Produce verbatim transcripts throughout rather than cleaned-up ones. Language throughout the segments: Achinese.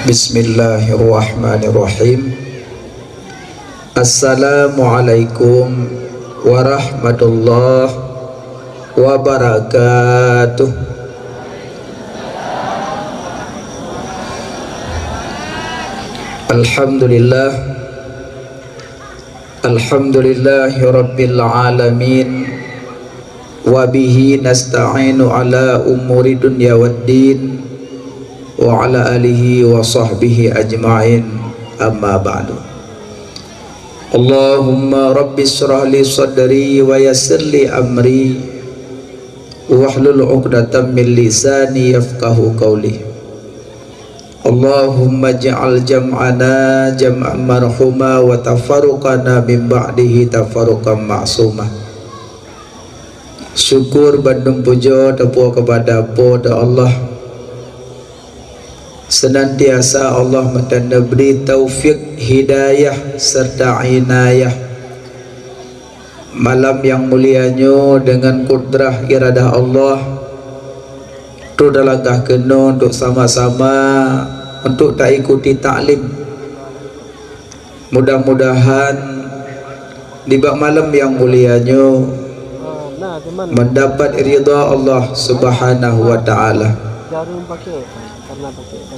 Bismillahirrahmanirrahim. Assalamualaikum warahmatullahi wabarakatuh. Alhamdulillah. Alhamdulillahirabbil alamin. Wa bihi nasta'inu ala umuri dunya waddin. Wa ala alihi wa sahbihi ajma'in. Amma ba'du. Allahumma rabbi israh li sadri wa yassir li amri. Wahlul 'uqdatam min lisani yafqahu qauli. Allahumma ij'al jam'ana jam'an marhuma wa tafarruqana min ba'dihi tafarruqan ma'suma. Syukur bandum pujoe teupuwoe keupada Po teu Allah, seunantiasa Allah meutanyoe bri taufik, hidayah, serta inayah. Malam nyang mulia nyoe deungon kudrah iradah Allah, trok talangkah keunoe untuk sama-sama untuk taikuti taklim. Mudah-mudahan nibak malam nyang mulia nyoe mendapat ridha Allah Subhanahu wa Ta'ala.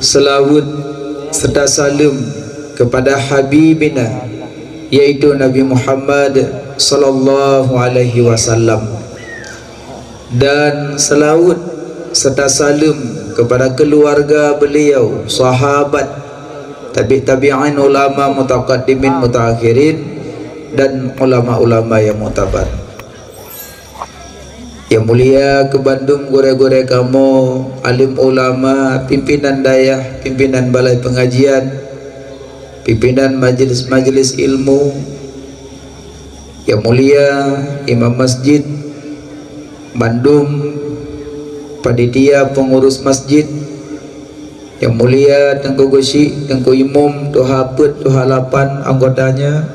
Selawat serta saleuem kepada Habibina, yaitu Nabi Muhammad sallallahu alaihi wasallam, dan selawat serta saleuem kepada keluarga beliau, sahabat, tabi' tabi'in, ulama mutaqaddimin mutaakhirin, dan ulama-ulama yang muktabar. Yang mulia keu bandum gurée-gurée kamoe, alim ulama, pimpinan dayah, pimpinan balai pengajian, pimpinan majelis-majelis ilmu, yang mulia imam masjid, bandum panitia pengurus masjid, yang mulia Teungku Geuchik, Teungku Imum, Tuha Peuet, Tuha Lapan anggotanya,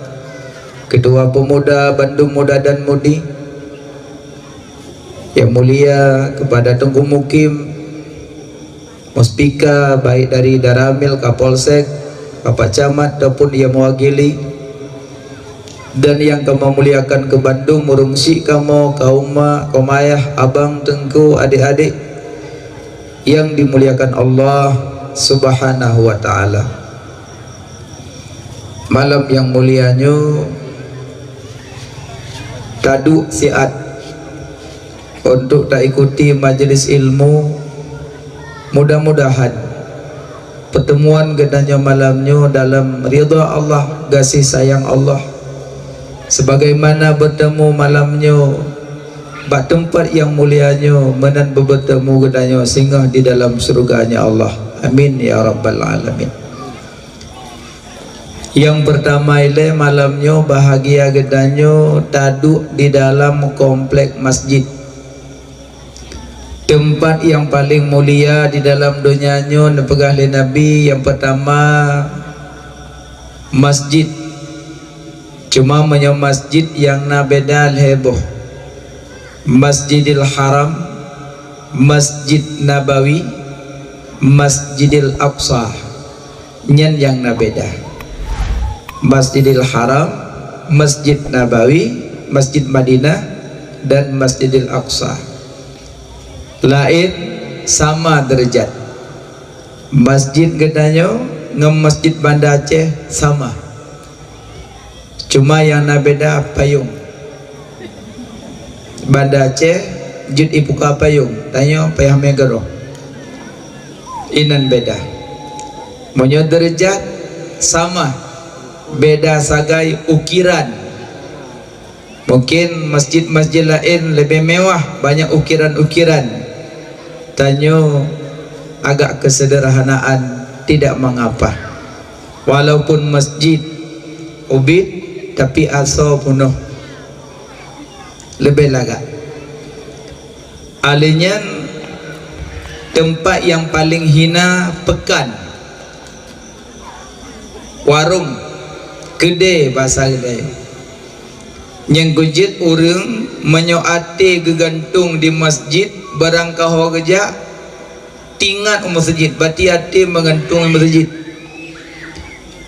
ketua pemuda bandum muda dan mudi, yang mulia kepada Teungku Mukim, Muspika, baik dari Daramil, Kapolsek, Bapak Camat ataupun yang mewakili, dan yang kamoe muliakan keu bandum ureuëng syik kamoe, kaum ma, kaum ayah, abang, teungku, adik-adik yang dimuliakan Allah Subhanahu wa Ta'ala. Malam nyang mulia nyoe taduek siat untuk taikuti majelis ilmu. Mudah-mudahan pertemuan geutanyoe malam nyoe dalam ridha Allah, gaséh sayang Allah, sebagaimana bertemu malam nyoe bak teumpat nyang mulia nyoe meunan beubeutemu geutanyoe singoh di dalam syurga-Nya Allah. Amin ya rabbal alamin. Nyang peurtama ilée malam nyoe bahagia geutanyoe taduek di dalam komplek masjid. Teumpat nyang paleng mulia di dalam donya nyoe neupeugah lé Nabi nyang peurtama masjid. Cuma meunyoe masjid nyang na beda lhée boh, Masjidil Haram, Masjid Nabawi, Masjidil Aqsa. Nyan nyang na beda. Masjidil Haram, Masjid Nabawi, Masjid Madinah, dan Masjidil Aqsa. Laén sama deurajat. Masjid geutanyoe ngon Masjid Banda Aceh sama. Cuma nyang na beda payong. Banda Aceh jeuet ipuka payong, tanyoe payah meugeurôh. Inan beda. Meunyoe deurajat sama, beda sagai ukiran. Mungkin masjid-masjid laén leubeh mewah, banyak ukiran-ukiran. Tanyoe agak kesederhanaan tidak mengapa. Walaupun masjid ubit, tapi asoe peunoh. Leubeh lagak. Alèh nyan, teumpat nyang paleng hina peukan, warong, keudè basa keudè. Nyang geujeuet ureueng meunyoe até geugantung di masjid, barang ka ho geujak, tingat u meuseujid, bati até meugantung u meuseujid.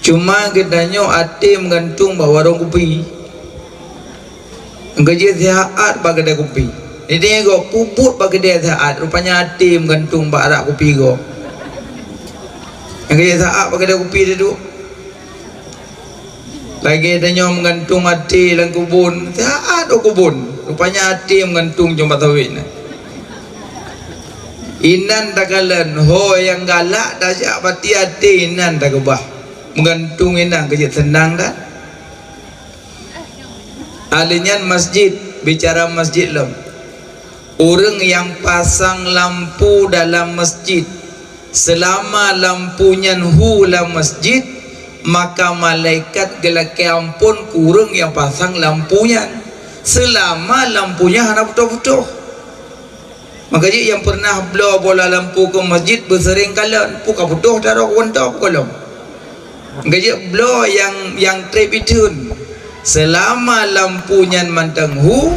Cuma geutanyoe até meugantung bak warong kupi. Geujeuet sihat bak keudè kupi. Jadi gob peubuet bak keudè sihat, rupanya até meugantung bak arak kupi gob. Geujeuet sihat bak keudè kupi teuh. Lagèe tanyoe meugantung até lam kubon, sihat u kubon. Rupanya até meugantung cuma sawét na. Inan takalon, ho nyang galak tajak bati até inan takeubah. Meugantung inan keu jeuet seunang dak. Alèh nyan masjid, bicara masjid lom. Ureuëng nyang pasang lampu dalam masjid, seulama lampu nyan hu lam masjid, maka malaikat geulakèe amphon keu ureuëng nyang pasang lampu nyan, seulama lampu nyan hana putôh-putôh. Maka jih nyang peureunah bloe bola lampu keu masjid beuseuréng kalon, peu ka putôh taroh keu gantô peu gohlom. Geujeuet bloe nyang, nyang trép itheun. Seulama lampu nyan mantong hu,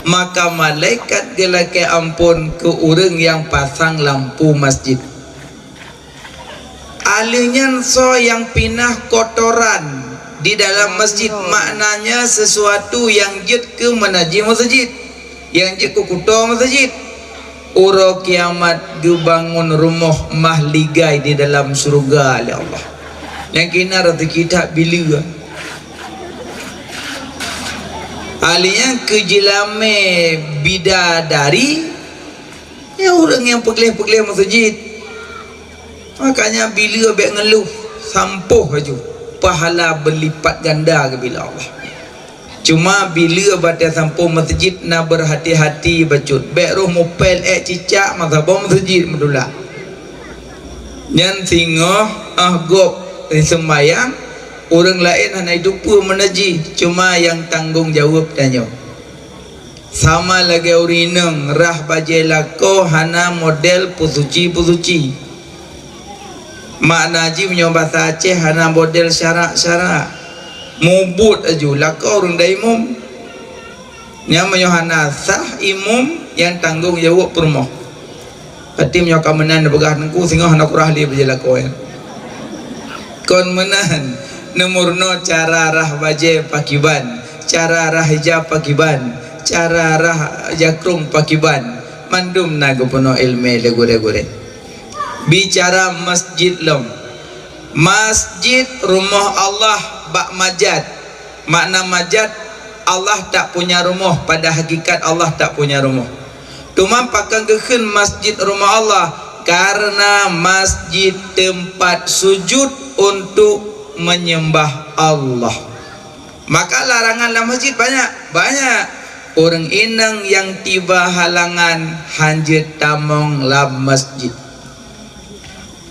maka malaikat geulakèe amphon keu ureuëng nyang pasang lampu masjid. Alèh nyan soe nyang pinah kotoran di dalam masjid, maknanya sesuatu nyang jeuet keu meunajih masjid, nyang jeuet keu kuto masjid. Uroe kiamat geubangon rumoh mahligai di dalam syeuruga lé Allah. Nyang keunan rezeki that bileue. Alèh nyan keu jeulamé bidadari, ya ureuëng nyang peugleh-peugleh masjid. Makanya bileue bèk ngeuluh, sampôh laju, pahala beulipat ganda geubri lé Allah. Cuma bileue bak watèe sampôh masjid na beurhati-hati bacut, bèk roh mupèl ék cicak masa boh masjid meutulak. Nyan singoh óh gob jiseumbayang, ureuëng laén hana jiteupeue meunan jih, cuma nyang tanggong jaweueb tanyoe. Sama lagèe ureuëng inong rhah bajèe lakoe hana model peusuci-peusuci. Makna jih meunyoe basa Aceh hana model syarak-syarak. Mubuet laju lakoe ureuëng dayimum. Nyan meunyoe hana sah imum nyang tanggong jaweueb peurumoh. Berarti meunyoe ka meunan neupeugah teungku singoh hana kurah lé bajèe lakoe nyan. Kon meunan, neumeurunoe cara rhah bajèe pakiban, cara rhah hijab pakiban, cara rhah jakrong pakiban, mandum na geupeurunoe iéleumé lé gurèe-gurèe. Bicara masjid lom. Masjid rumoh Allah bak majat. Makna majat, Allah tak punya rumoh, pada hakikat Allah tak punya rumoh. Teuma pakon geukheun masjid rumoh Allah? Karena masjid teumpat sujud untuk menyembah Allah. Maka larangan lam masjid banyak, banyak. Ureuëng inong nyang tiba halangan hanjeuet tamong lam masjid.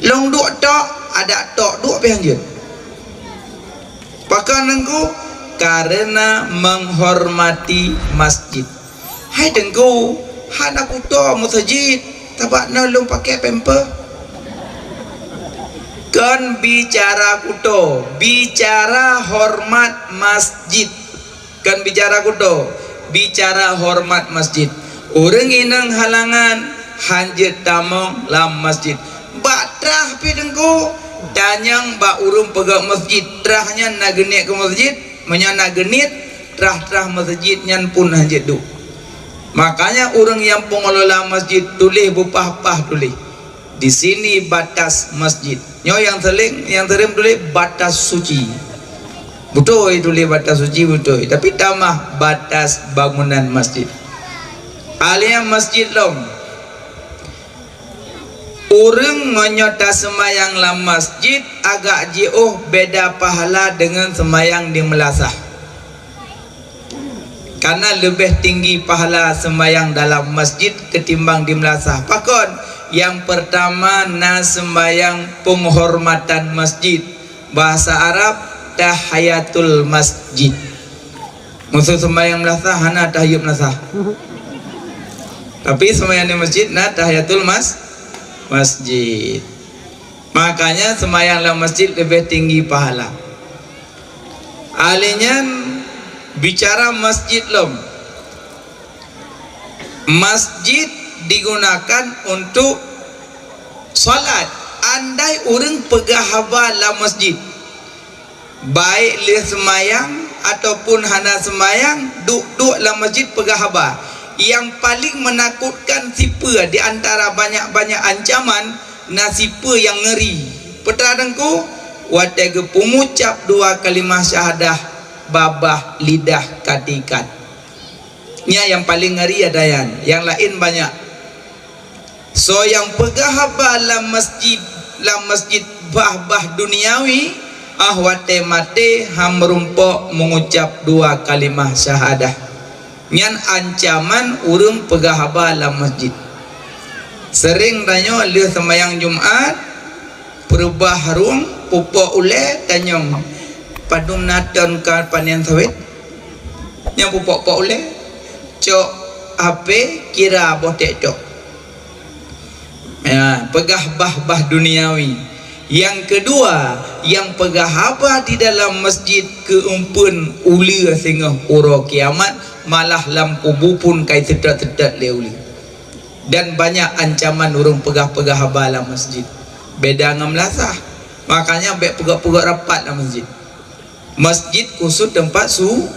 Lôn duek tok, adak tok duek pih hanjeuet. Pakon teungku? Karena menghormati masjid. Hai teungku, hana kuto meuseujid, sabab na lôn pakai pampers. Kon bicara kuto, bicara hormat masjid. Kon bicara kuto, bicara hormat masjid. Ureuëng inong halangan hanjeuet tamong lam masjid. Bak trah pih teungku, tanyong bak ureuëng peugöt masjid, trah nyan na geuniet keu masjid, meunyoe na geuniet, trah-trah masjid nyan pun hanjeuet duek. Makanya ureuëng nyang peungelola masjid tuléh beupah-pah tuléh. Di sini batas masjid. Nyoe nyang seuleng, nyang seurim tuléh batas suci. Beutôi tuléh batas suci beutôi, tapi tamah batas bangunan masjid. Alèh nyan masjid lom. Ureuëng meunyoe taseumayang lam masjid agak jiôh beda pahala deungon seumayang di meulasah. Karena leubeh tinggi pahala seumayang dalam masjid ketimbang di meulasah. Pakon? Nyang peurtama na seumayang peunghormatan masjid. Bahasa Arab, tahiyatul masjid. Meuseu seumayang meulasah hana tahiyat meulasah. Tapi seumayang di masjid na tahiyatul mas-, masjid. Makanya seumayang lam masjid leubeh tinggi pahala. Alèh nyan bicara masjid lom. Masjid digunakan untuk salat. Andai ureuëng peugah haba lam masjid, Baik lheueh seumayang ataupun hana seumayang, duek-duek lam masjid peugah haba. Nyang paleng meunakutkan sipeue di antara banyak-banyak ancaman, na sipeue nyang ngeuri. Peue teuma Teungku? Watée geupeugucab dua kalimah syahadah, babah lidah ka teuikat. Nyan nyang paleng ngeuri ata nyan, nyang laén banyak. Soe nyang peugah haba lam masjid, lam masjid bah-bah duniawi, ah watée maté han meurumpok meungucab dua kalimah syahadah. Nyan ancaman ureuëng peugah haba lam masjid. Seuréng tanyoe lheueh seumayang Jumat, peurubah rueng, pupok ulée, tanyong, "Padum na ton ka panen sawét?" Nyang pupok-pok ulée, cok H P, kira boh tek cok. Ya, peugah bah-bah duniawi. Nyang keudua, nyang peugah haba di dalam masjid keu eumpeuen uleue singoh uroe kiamat, malah lam kubu pun kai seutôt-seutôt lé uleue. Dan banyak ancaman ureuëng peugah-peugah haba lam masjid. Beda ngon meulasah. Makanya bék peugét-peugét rapat lam masjid. Masjid khusus teumpat su-,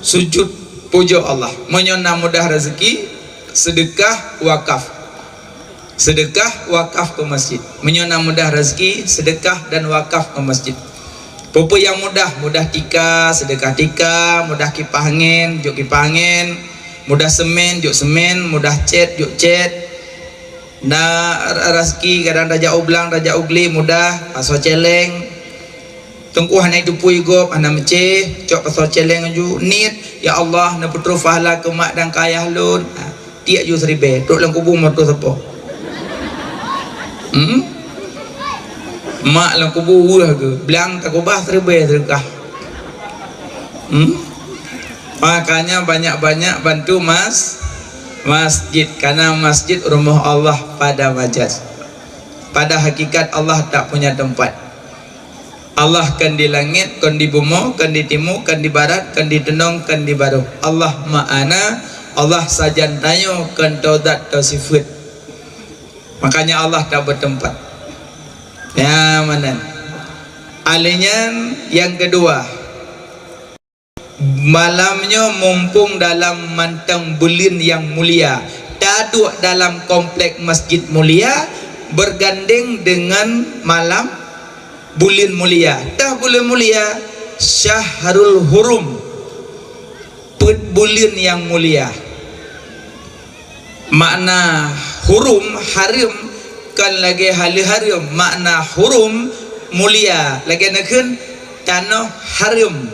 sujud pujoe Allah. Meunyoe na mudah rezeki, seudeukah, wakaf. Seudeukah, wakaf keu masjid. Meunyoe na mudah rezeki, seudeukah dan wakaf keu masjid. Peue-peue nyang mudah, mudah tika, seudeukah tika, mudah kipah angén, jok kipah angén, mudah seumén, jok seumén, mudah cét, jok cét. Na re-, rezeki kadang tajak u blang, tajak u glé mudah, pasoe céléng. Teungku hana jiteupeue gob, hana meucéh, cok pasoe céléng laju, niet, "Ya Allah, neupeutrôh pahala keu mak dan keu ayah lôn." Ha, tiek ju siribée, trok lam kubu meututoe sapo. Hmm? Mak lam kubu weueh geuh, blang takubah siribée seudeukah. Hmm? Makanya banyak-banyak bantu mas-, masjid, karena masjid rumah Allah pada majaz. Pada hakikat Allah tak punya tempat. Allah kon di langét, kon di bumoe, kon di timu, kon di barat, kon di tunong, kon di barôh. Allah ma'ana, Allah sajan tanyoe kon tau zat tau sifeuet. Makanya Allah tak bertempat. Ya, meunan. Alèh nyan nyang keudua, malam nyoe mumpung dalam mantong buleuen nyang mulia, taduek dalam komplek masjid mulia bergandeng dengan malam buleuen mulia. Tah buleuen mulia, Syahrul Hurum, peuet buleuen nyang mulia. Makna hurum, hareuem, kon lagèe haleue hareuem. Makna hurum, mulia. Lagèe na kheun, tanoh hareuem.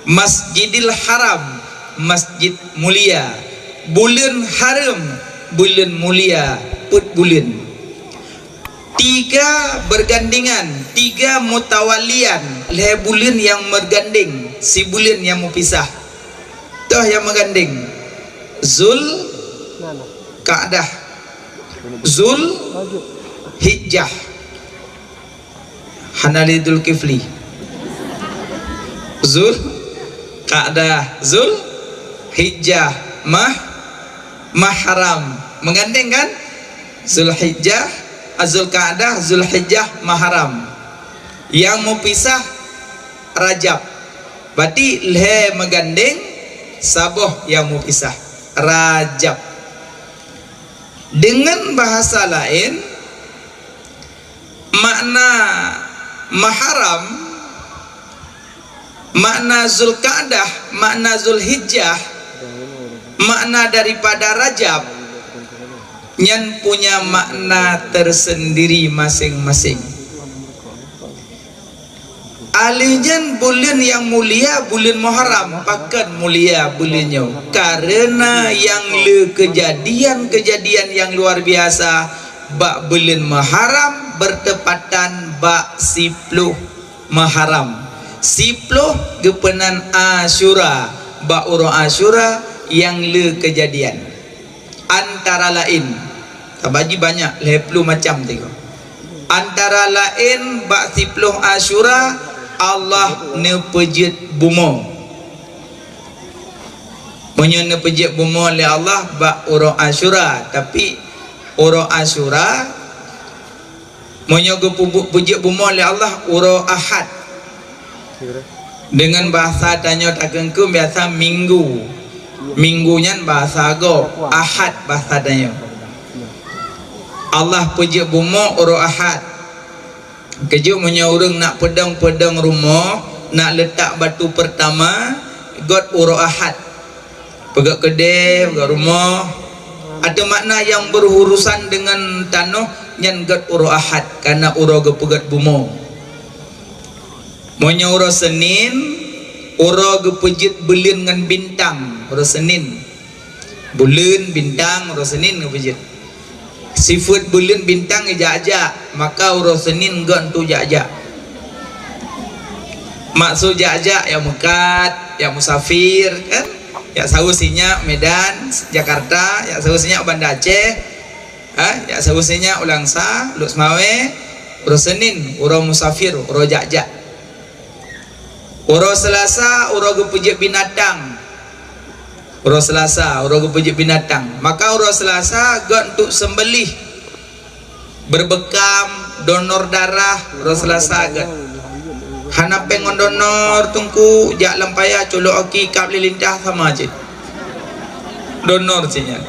Masjidil Haram, masjid mulia. Buleuen hareuem, buleuen mulia, peuet buleuen. Tiga bergandengan, tiga mutawalian, lhèe buleuen nyang meugandeng, sibuleuen nyang meupisah. Toh nyang meugandeng? Zul Qa'dah, Zul Hijjah. Hana lé Zulkifli. Zul Qa'dah, Zul Hijjah, Mah-, Mahram. Meugandeng kan? Zulhijjah, Zulqa'dah, Zulhijjah, Muharram. Nyang meupisah Rajab. Berarti lhèe meugandeng, saboh nyang meupisah. Rajab. Dengan bahasa laén, makna Muharram, makna Zulqa'dah, makna Zulhijjah, makna daripada Rajab, nyan punya makna tersendiri masing-masing. Alèh nyan buleuen nyang mulia, buleuen Muharram. Pakon mulia buleuen nyoe? Kareuna nyang le keujadian-keujadian nyang luar biasa bak buleuen Muharram bertepatan bak siploh Muharram. Siploh geupeunan Asyura, bak uroe Asyura nyang le keujadian. Antara laén, sabaji banyak, lhèe ploh macam tiga. Antara laén bak siploh Asyura, Allah neupeujeuet bumoe. Meunyoe neupeujeuet bumoe lé Allah bak uroe Asyura, tapi uroe Asyura Meunyoe geupeubu-, peujeuet bumoe lé Allah uroe Ahad, Deungon bahasa tanyoe takheun-kheun biasa minggu. Minggu nyan bahasa gob, Ahad bahasa tanyoe. Allah peujeuet bumoe uroe Ahad. Keujeuet meunyoe ureuëng nak peudong-peudong rumoh, nak leutak batu peurtama, göt uroe Ahad. Peugöt keudè, peugöt rumoh. Ateueh makna nyang berurusan deungon tanoh nyan göt uroe Ahad, kareuna uroe geupeugöt bumoe. Meunyoe uroe Seunin, uroe geupeujeuet buleuen ngon bintang, uroe Seunin. Buleuen, bintang, uroe Seunin geupeujeuet. Sifeuet buleuen, bintang jak-jak, maka uroe Seunin göt untuk jak-jak. Maksud jak-jak, jak meukat, jak musafir, kan? Jak saweue sinyak Medan, Jakarta, jak saweue sinyak Banda Aceh, ha? Jak saweue sinyak u Langsa, Lhokseumawe, uroe Seunin, uroe musafir, uroe jak-jak. Uroe Seulasa, uroe geupeujeuet binatang. Uroe Seulasa, uroe geupeujeuet binatang. Maka uroe Seulasa göt untuk seumbelih, beubekam, donor darah, uroe Seulasa göt. Hana péng ngon donor, Teungku, jak lam paya, culok aki, kab lé lintah sama cit. Donor cit nyan.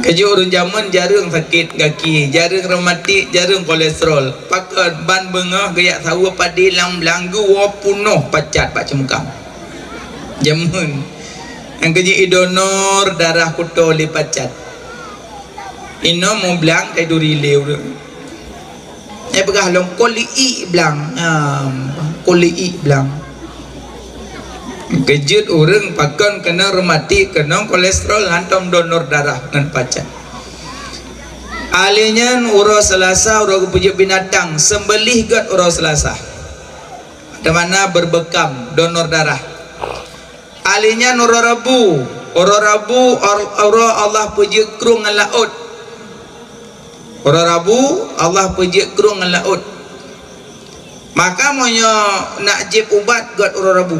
Keujeuet ureuëng jameun jareueng sakét gaki, jareueng reumatik, jareueng kolesterol. Pakon ban beungoh geujak saweue padé lam blang geuwoe punoh pacat bak ceumukam. Jameun. Nyang keujeuet idonor darah kuto lé pacat. Inoe mublang tai duri lé ureuëng. Nyan peugah lom, "Koliik blang." Ah, koliik blang. Keujeuet ureuëng pakon keunong reumatik, keunong kolesterol, hantom donor darah ngon pacat. Ahli nyan uroe Seulasa, uroe geupeujeuet binatang, seumbelih göt uroe Seulasa. Di mana beubekam, donor darah. Ahli nyan uroe Rabu, uroe Rabu, or-, uroe Allah peujeuet krueng ngon laôt. Uroe Rabu, Allah peujeuet krueng ngon laôt. Maka meunyoe nak jieb ubat göt uroe Rabu.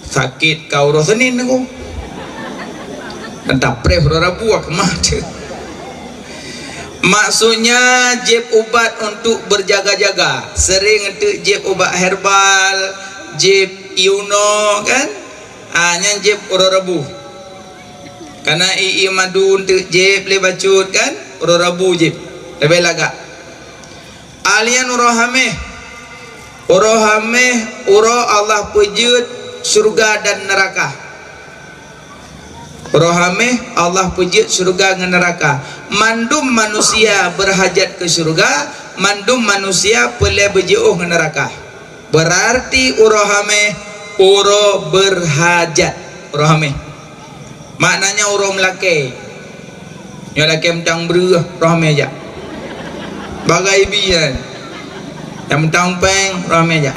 Sakét ka uroe Seunin aku. Dan tapreh uroe Rabu, ah, keumah cit. Maksudnya, jieb ubat untuk berjaga-jaga. Sering enteuk jieb ubat herbal, jieb iuno, kan? Ah, nyan jieb uroe Rabu. Kana i, i madu teuk jieb lé bacut kan, uroe Rabu jieb. Leubeh lagak. Ahli nyan uroe Hameh. Uroe Hameh, uroe Allah peujeuet syeuruga dan neuraka. Uroe Hameh, Allah peujeuet syeuruga ngon neuraka. Mandum manusia beurhajat keu syeuruga, mandum manusia peureulée beujiôh ngon neuraka. Beurarti uroe Hameh, uroe beurhajat. Uroe Hameh. Maknanya uroe meulakée. Nyoe lakée meuntang breueh, uroe Hameh jak. Bagai bi nyan. Nyang meuntang péng, uroe Hameh jak.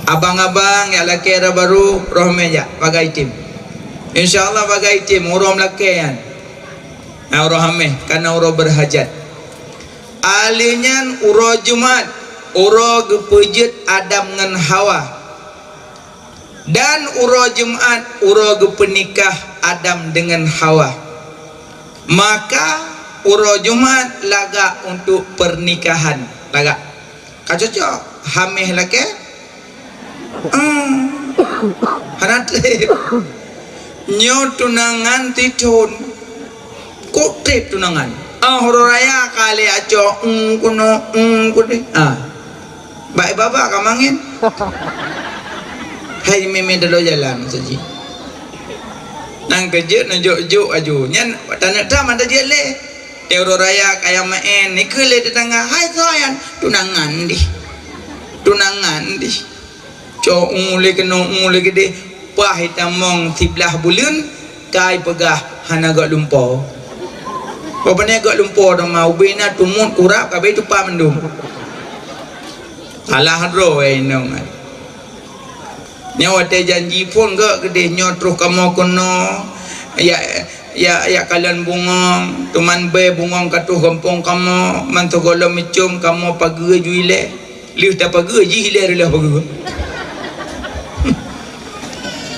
Abang-abang nyang lakée dara barô, uroe Hameh jak. Bagai item. Insya Allah bagai item, uroe meulakée nyan. Nah, uroe Hameh, kana uroe beurhajat. Ahli nyan uroe Jumat, uroe geupeujeuet Adam ngon Hawa. Dan uroe Jumat, uroe geupeunikah Adam deungon Hawa. Maka, uroe Jumat lagak untuk pernikahan. Lagak. Ka cocok, Hameh lakée? Hmm. Hana treb. Nyoe tunangan tithon. Kok treb tunangan? Ah, uroe raya ka lé acoe, hmm, kuno, hmm, kudeh. Ah. Bak baba ka mangén. Hai mimé dalo jalan saji. Nang keujeuet neujok-jok aju. Nyan taneuk tam ada jeuet lé. Teuh uroe raya kaya maén, nikeue lé tetangga, "Hai soe nyan?" "Tunangan dih. Tunangan dih." Cok ulée keunoe ulée keudeh, pah itamong siblah buleuen, kai peugah hana gok lumpo. Bak pane gok lumpo teuma ubé na tumut kurab kabeh tupa mandum. Salah droe inong. Nyoe watée janji phon gok keudeh nyoe troh kamoe keunoe, ya, ya, ya kalon bungong, teuma bée bungong ka troh gampông kamoe, mantong gohlom meucom kamoe pageue ju ilée. Lheueh tapageue jih ilée reuloh pageue.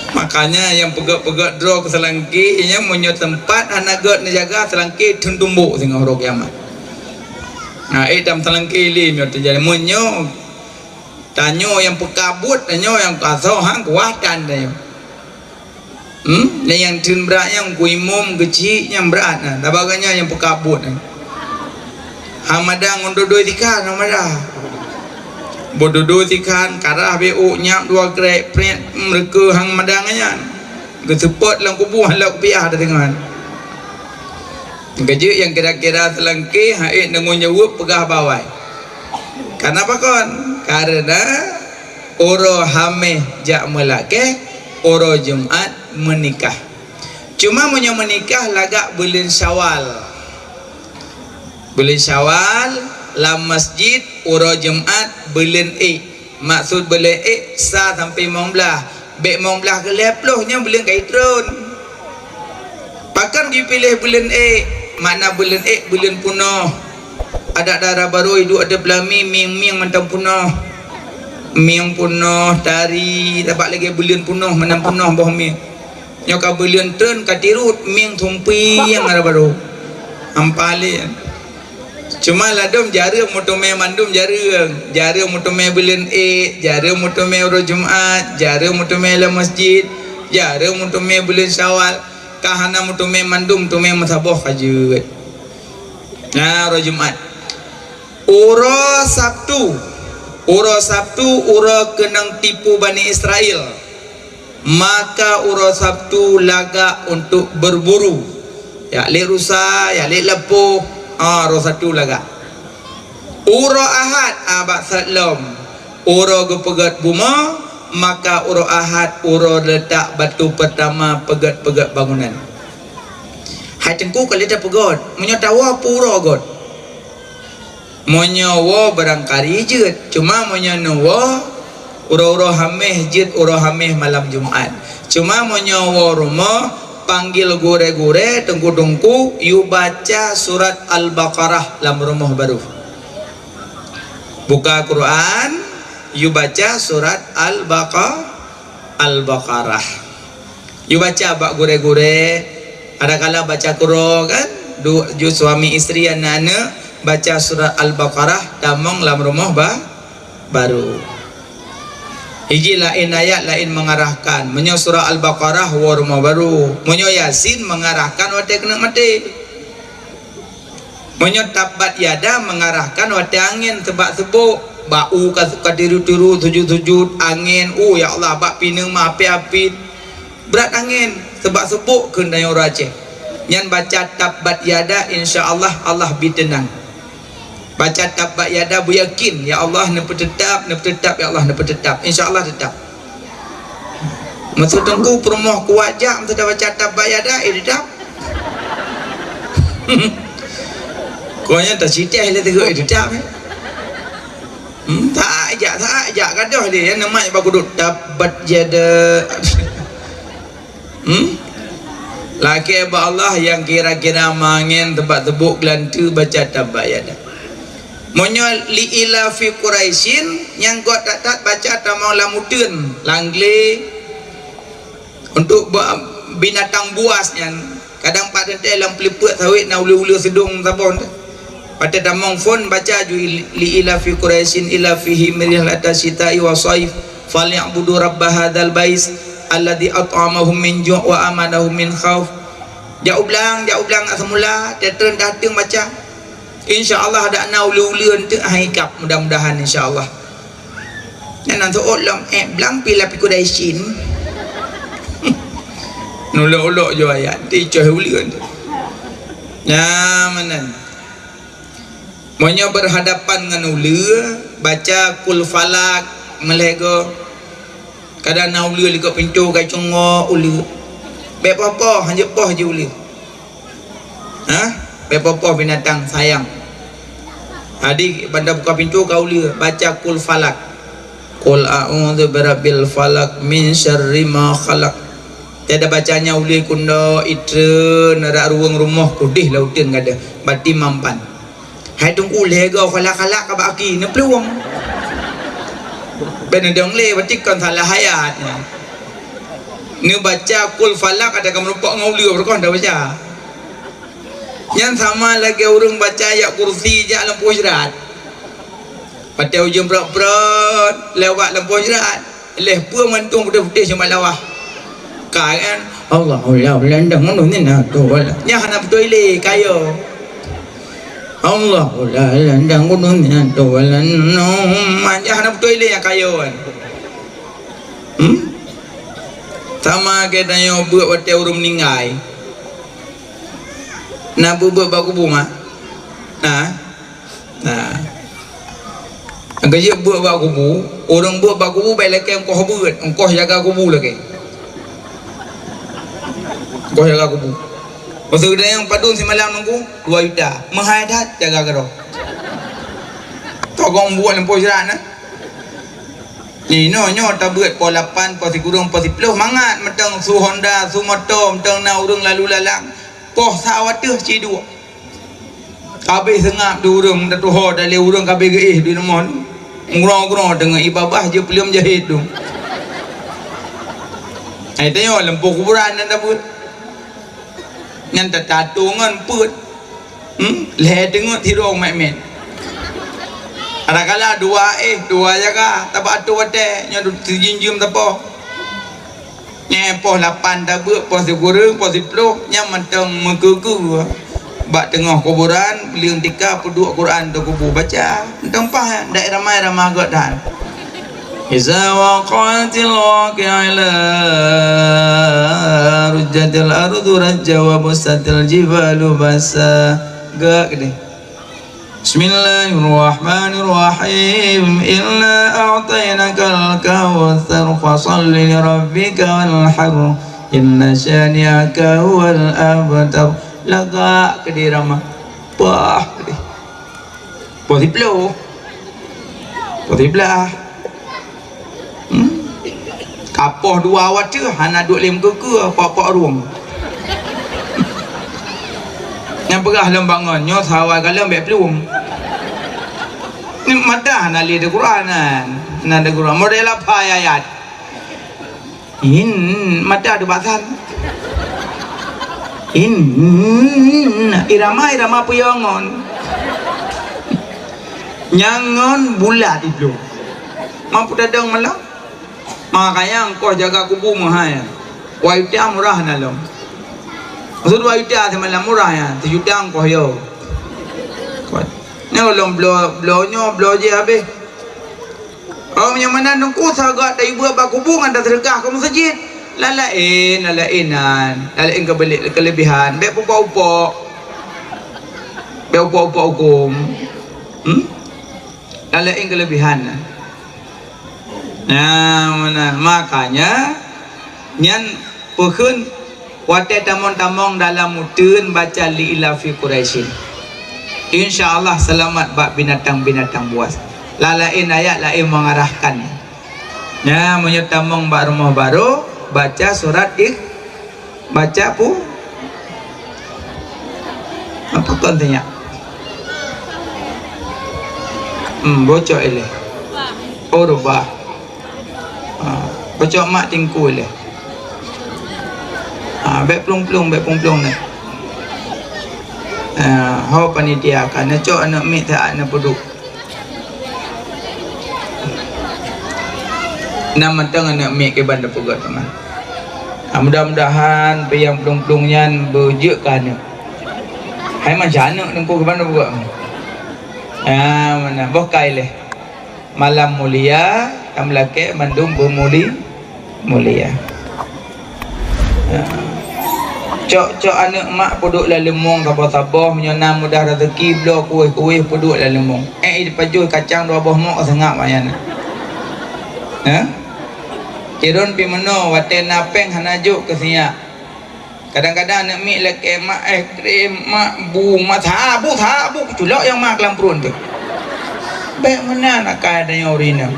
Makanya nyang peugét-peugét droe keu seulangké, nyan meunyoe teumpat hana gét neujaga, seulangké teuntumbok singoh uroe kiamat. Nah, eh, tam seulangké lé nyoe teujadi. Meunyoe Tanyoe nyang peukabuet, tanyoe nyang kasoe han kuatan tanyoe. Hmm? Dan nyang theun brat nyang ku imum keuchik nyang brat na. Tabang nyan nyang peukabuet na. Hang mada ngon dodoi tikhan, hang mada. Beudodoi tikhan, karah beu nyap dua krek, pret, meureuke hang mada nyan. Geuseupôt lam kubu hana kupiah teudeungon. Keujeuet nyang kira-kira seulangké, hait deungon jaweueb peugah bawai. Kenapa kon? Karena uroe Hameh jak meulakée, uroe Jumat meunikah. Cuma meunyoe meunikah lagak buleuen Syawal. Buleuen Syawal lam masjid uroe Jumat buleuen ék. Maksud buleuen ék sa sampai limong blaih. Bék limong blaih keu lhée ploh nyoe buleuen ka itron. Pakon geupiléh buleuen ék? Makna buleuen ék buleuen peunoh. Adak dara barô iduek ateueh peulami mieng-mieng mantong peunoh. Mieng peunoh, tari, tabak lagée buleuen peunoh, meunan peunoh boh mieng. Nyoe ka buleuen treun ka tirot mieng thumpieng dara barô. Hampa lé. Cuma ladôm jareueng meuteumé mandum jareueng. Jareueng meuteumé buleuen ék, jareueng meuteumé uroe Jumat, jareueng meuteumé lam masjid, jareueng meuteumé buleuen Syawal. Ka hana meuteumé mandum, teumé meusaboh ka jeuet. Nah, uroe Jumat. Uroe Sabtu. Uroe Sabtu uroe keunong tipu Bani Israel. Maka uroe Sabtu lagak untuk berburu. Jak lé rusa, jak lé lampôh, ah, uroe Sabtu lagak. Uroe Ahad, ah, bak saat lom. Uroe geupeugét bumoe, maka uroe Ahad uroe leutak batu peurtama peugét-peugét bangunan. Hai Teungku, ka lheueh tapeugét, meunyoe tawoe peue uroe gét? Meunyoe woe barangkali jeuet, cuma meunyoe neuwoe uroe-uroe Hameh jeuet uroe Hameh malam Jumat. Cuma meunyoe woe rumoh, panggil gurée-gurée, teungku-teungku, yue baca surat Al-Baqarah lam rumoh barô. Buka Quran, yue baca surat Al-Baqa-, Al-Baqarah. Yue baca bak gurée-gurée, adakala baca keudroe kan, du-, ju suami istri, aneuk-aneuk, baca surat Al-Baqarah tamong lam rumoh ba-, barô. Iji laén ayat laén mengarahkan. Meunyoe surat Al-Baqarah woe rumoh barô. Meunyoe Yasin mengarahkan watée keuneuk maté. Meunyoe tabbat yada mengarahkan watée angén seubab seubok, bak u ka, ka tiru-tiru, sujud-sujud, angén, oh ya Allah, bak pineung meuapit-apit. Brat angén, seubab seubok kheun tanyoe ureuëng Aceh. Nyan baca tabbat yada, insya Allah, Allah bi teunang. Baca tabbat yada beuyakin, ya Allah, neupeuteutap, neupeuteutap, ya Allah, neupeuteutap. Insya Allah teutap. Masa teungku peurumoh kuat jak, masa dah baca tabbat yada, eh, teutap. Kau nyan tak siteh le teugok, eh, teutap, eh. Hmm, tak jak, tak jak, gadoh dia, ya, nama bak kuduk tabbat yada. Hmm? Lakée bak Allah nyang kira-kira mangén teubak teubok geulanteue baca tabbat yada. Meunyoe li ila fi Quraisyin, nyang göt that-that baca tamong lam uteuen, lam glé, untuk ba-, binatang buas nyan. Kadang pat teuntée lam peulipeuet sawét na uleue-uleue seudong saboh teuh. Watée tamong phon baca ju il-, li ila fi Quraisyin ila fihim rihlata syita'i wa shaif, falyabudu rabba hadzal bait, alladzi at'amahum min ju' wa amanahum min khauf. Jak u blang, jak u blang ngat seumula, teutrön dateueng baca. Insya Allah dak na uleue-uleue eunteuk hai kab, mudah-mudahan insya Allah. Nyan nan seuôt lom, eh, blang pih la fi Quraisyin. Nulok-ulok jo ayat, ti coh uleue eunteuk. Nyan meunan. Meunyoe berhadapan ngon uleue, baca Qul Falaq meulhèe goe. Kadang na uleue likot pintoe ka cungoe uleue. Bèk poh-poh, hanjeuet poh jih uleue. Hah? Bèk poh-poh binatang sayang. Jadi, banda buka pintoe ka uleue, baca Qul Falaq. Qul a'udzu birabbil falaq, min syarri ma khalaq. Tiada bacanya uleue kundok, itreun, rak ruweueng rumoh, kudeh lauteun gada, bati mampan. Hai Teungku lhèe goe khalak-khalak ka bak aki, neuplueng. Bèk neudong lé, bati kon salah ayat nyan. Neubaca Qul Falaq ada ka meurumpok ngon uleue, beureukoh neubaca. Nyan sama lagèe ureueng baca Ayat Kursi jak lam Hujurat. Watèe ujeuen prot-prot, lewat lampôh jrat, lheuh peue mantong putéh-putéh simat lawah. Ka kan? Allahu la ilaha illa huwa. Nyan hana beutôi lé, kayo. Allahu la ilaha illa huwa. Nyan hana beutôi lé nyang kayo kan. Hmm? Sama gét tanyoe beuet watèe ureueng meuninggai. Na beuet-beuet bak kubu, mak? Na? Nah. Nyang keujeuet beuet bak kubu, ureueng beuet bak kubu bèk lakèe ongkoh beuet, ongkoh jaga kubu lakèe. Ongkoh jaga kubu. Maksud geutanyoe padum simalam nunggu dua juta. Meuhai that jaga keudroe. Togong buet lampôh jrat na. Inoe nyoe tabeuet poh lapan, poh sikureueng, poh siplôh mangat mantong su Honda, su moto, mantong na ureueng lalu lalang. Poh sa watèe ciduk. Ka abéh seungab di ureueng, tatuho dalé ureueng ka abéh geuéh di rumoh. Ugroe-ugroe teungoh ié babah jeuet peuleuem jahét tu. Hai tanyoe lampôh kuburan nyan tabeuet. Nyan teutatong ngon peuet. Hmm? Lhèe teungeut sidroe mèt-mèt. Kadang-kadang dua éh, dua jaga, tabak atô watèe, nyoe sijeuem-jeuem sapo. Nyan poh lapan tabeuet, poh sikureueng, poh siplôh, nyan mantong meukeue-keue. Bak teungoh kuburan, beuleung tika peuduek Quran di kubu baca. Mantong paih, dak ramai-ramai göt that. Iza waqa'atil waqi'ah, la rujjatil ardu rajja wa bussatil jibalu bassa. Göt keudéh. Bismillahirrahmanirrahim. Inna a'tainakal kautsar, fasalli lirabbika wanhar. Inna syani'aka huwal abtar. Lagak keudéh ramah. Pah keudéh. Poh siplôh. Poh siblaih. Hmm? Ka poh dua watèe hana duek lé meukeue-keue, pok-pok rueng. Nyang peugah lom bangon, nyoe sawa galom bèk plueng. Ni mata hana lé di Quran kan. Hana di Quran. Model apa ayat? In, mata teubasan. In, irama, irama peue ngon. Nyang ngon bulat itu. Mampu tadong malam. Makanya engkau jaga kubu meuhai. Wai uta murah na lom. Maksud wai uta semalam murah ya, sejuta engkau yo. Kuat. Nyoe lom bloe, bloe nyoe, bloe jih habéh. Oh, meunyoe meunan Teungku, sagat tayue beuet bak kubu ngon taseudeukah keu meuseujid. Lalaén, lalaén nan. Lalaén keubele-, keulebihan. Bèk upok-upok. Bèk upok-upok huköm. Hmm? Lalaén keulebihan nan. Nah, meunan. Makanya, nyan peukheun Watèe tamong-tamong dalam uteuen baca Li ila fi Quraisyin. Insya Allah seulamat bak binatang-binatang buas. Lalaén ayat laén mengarahkan. Nya, meunyoe tamong bak rumoh barô, baca surat Ikh-, baca pu-, apa kon tanya? Hmm, bocok ilèe. Oh, rubah. Ha, bocok mak tingkui lé. Ha, bèk plueng-plueng, bèk plueng-plueng nyan. Ha, ho panitia ka neucok aneuk miet that neupeuduek. Nan mantong aneuk miet kiban teupeugöt teuma. Ha, mudah-mudahan peue nyang plueng-plueng nyan beujeuet keu aneuk. Hai manca aneuk teungku kiban teupeugöt. Ha, meunan boh kai lé. Malam mulia, tameulakèe mandum beumuli-, mulia. Ya. Cok-cok aneuk mak peuduek lam leumong saboh-saboh, meunyoe na mudah raseuki bloe kuweh-kuweh peuduek lam leumong. Eh, ipajoh kacang dua boh mok seungab ayah na. Ya? Sidroe pih meunoe, watèe na pèng hana jok keu sinyak. Kadang-kadang aneuk miet lakèe mak, eh, krem, mak bu, mak sabu, sabu, culok nyang mak lam pruet teuh. Bèk meunan akai tanyoe ureueng inong.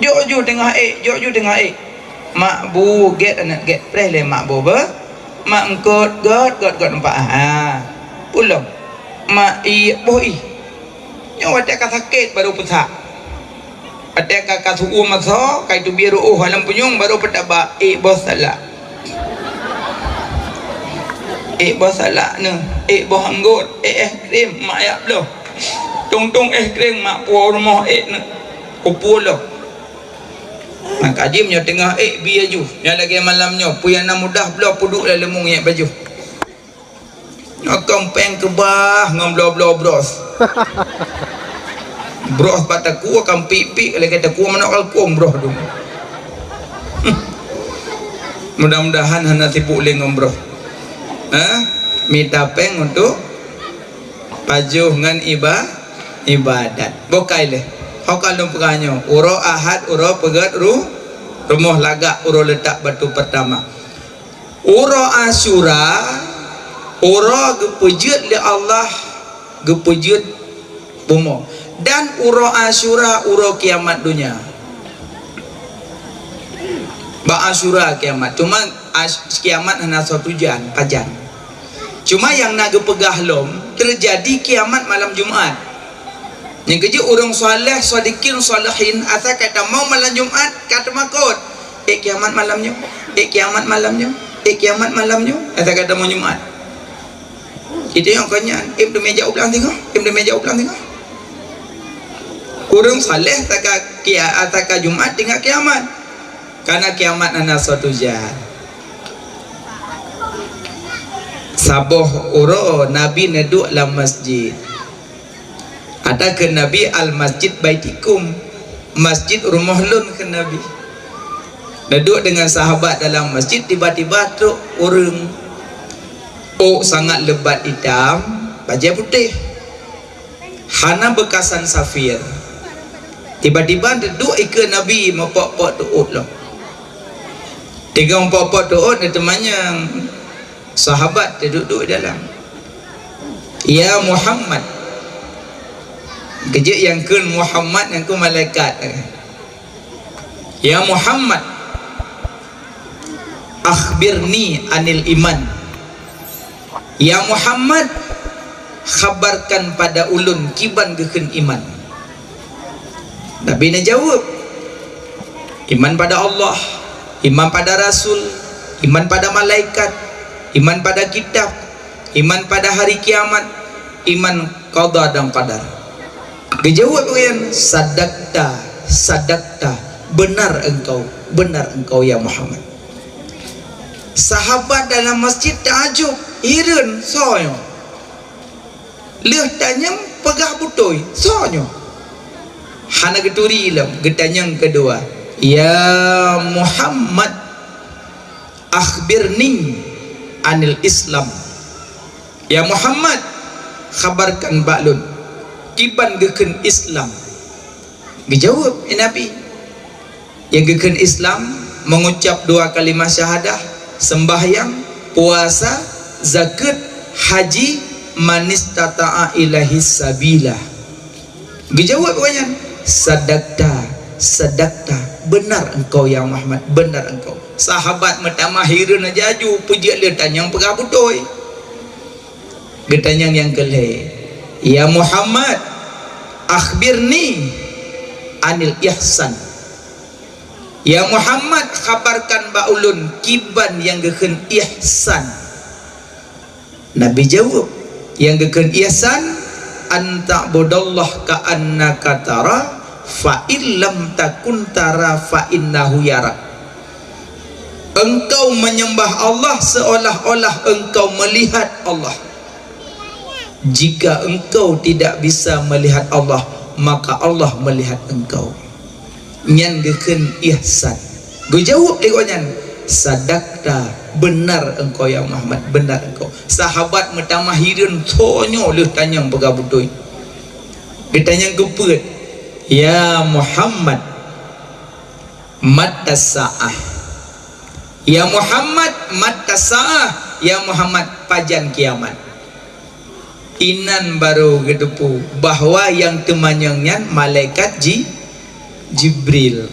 Jok ju teungoh ék, jok ju teungoh ék. Mak bu gèt aneuk gèt preh lé mak bu beuh. Mak eungkôt gèt, gèt, gèt empat. Ha. Pulom. Mak ié boh ih. Nyoe watèe ka sakét baru peusak. Watèe ka, ka su'uem asoe, ka iteubiet ru'ôh lam punyueng, baru peutaba, ék boh salak. Ék boh salak neuh, ék boh anggôt, ék, eh, krem, mak jak bloh. Tu Tong-tong éh kreng mak puwoe rumoh ék neuk kupulo. Maka jim nyoe teungoh ék bi aju. Nyoe lagée malam nyoe, peue nyang na mudah bloe peuduek lam leumong nyang baju. Nyoe kong péng keubah ngon bloe-bloe bros. Bros bak takue kan pik-pik lagée takue manok kalkong bros tu. Mudah-mudahan hana sibuk lé ngon bros. Ha? Mita péng untuk pajoh ngon iba-, ibadat. Bokai lé. Ho ka lôn peugah nyoe, uroe Ahad, uroe peugét ru-, rumoh lagak, uroe leutak batu pertama. Uroe Asyura, uroe geupeujeuet lé Allah, geupeujeuet bumoe. Dan uroe Asyura, uroe kiamat donya. Bak Asyura kiamat. Cuma as-, kiamat hana soe tujan, pajan. Cuma nyang na geupeugah lom, teujadi kiamat malam Jumat. Nyang keujeuet ureuëng saleh, sadikin, salehin, asai ka tamong malam Jumat, ka teumakot. Ék kiamat malam nyoe, ék kiamat malam nyoe, ék kiamat malam nyoe, asai ka tamong Jumat. Itu nyang kon nyan, im teumé jak u blang singoh, im teumé jak u blang singoh. Ureuëng saleh asai ka kia-, asai ka Jumat tinggai kiamat. Karena kiamat hana soe tujan. Saboh uroe Nabi neuduek lam masjid. Ata kheun Nabi, "Al-masjid baitikum." Masjid rumoh lôn kheun Nabi. Neuduek deungon sahabat dalam masjid, tiba-tiba trok ureuëng. Ôk sangat leubat itam, bajée putéh. Hana beukasan safir. Tiba-tiba teuduek ikeue Nabi meupok-pok teuôt lom. Tiga meupok-pok teuôt neuteumanyong sahabat teuduek-duek dalam. "Ya Muhammad." Keujeuet nyang kheun Muhammad nyang kheun malaikat. "Ya Muhammad, akhbirni anil iman." "Ya Muhammad, khabarkan pada ulôn kiban geukheun iman." Nabi neujaweueb, "Iman pada Allah, iman pada Rasul, iman pada malaikat, iman pada kitab, iman pada hari kiamat, iman qada dan qadar." Geujaweueb ureuëng nyan, "Sadakta, sadakta, benar engkau, benar engkau ya Muhammad." Sahabat dalam masjid taajub, hireuen, "Soe nyoe? Lheueh tanyong peugah beutôi, soe nyoe?" Hana geuturi lom, geutanyong keudua, "Ya Muhammad, akhbirni anil Islam." "Ya Muhammad, khabarkan bak lôn, kiban geukheun Islam?" Geujaweueb lé Nabi, "Nyang geukheun Islam, mengucap dua kalimah syahadah, sembahyang, puasa, zakat, haji, manistata'a ilaihi sabila." Geujaweueb gobnyan, "Sadakta, sadakta, benar engkau ya Muhammad, benar engkau." Sahabat meutamah hireuen laju, peujeuet lé tanyong peugah beutôi. Geutanyong nyang keulhée, "Ya Muhammad, akhbirni anil ihsan." "Ya Muhammad, khabarkan bak ulôn kiban nyang geukheun ihsan." Nabi jaweueb, "Nyang geukheun ihsan, an ta'budallaha ka'annaka tara, fa in lam takun tara, fa innahu yarak." Engkau menyembah Allah seolah-olah engkau melihat Allah. Jika engkau tidak bisa melihat Allah, maka Allah melihat engkau. Nyan geukheun ihsan. Geujaweueb lé gobnyan, "Sadakta, benar engkau ya Muhammad, benar engkau." Sahabat meutamah hireuen, "Soe nyoe lheueh tanyong peugah beutôi?" Geutanyong keupeuet, "Ya Muhammad, mata sa'ah?" "Ya Muhammad, mata sa'ah?" "Ya Muhammad, pajan kiamat?" Inan barô geuteupeue bahwa nyang teumanyong nyan malaikat Ji-, Jibril.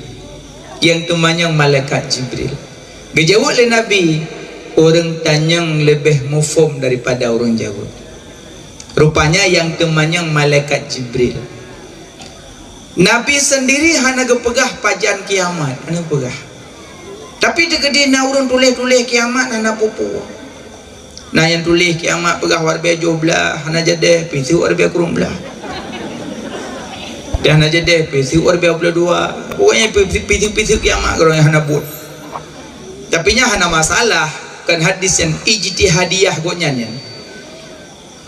Nyang teumanyong malaikat Jibril. Geujaweueb lé Nabi, "Ureuëng tanyong leubeh muphom daripada ureuëng jaweueb." Rupanya nyang teumanyong malaikat Jibril. Nabi sendiri hana geupeugah pajan kiamat, hana geupeugah. Tapi teukeudi na ureuëng tuléh-tuléh kiamat hana peue-peue. Na nyang tuléh kiamat peugah watée bée joh blaih, hana jadeh, pih seuôt watée bée kureueng blaih. Dah na jadeh, pih siuroe dua puluh dua. Pokoknya pih, pih, pih, pih kiamat kalau yang hana buet. Tapi nyan hana masalah, kan hadis yang ijtihadiyah gobnyan nyan.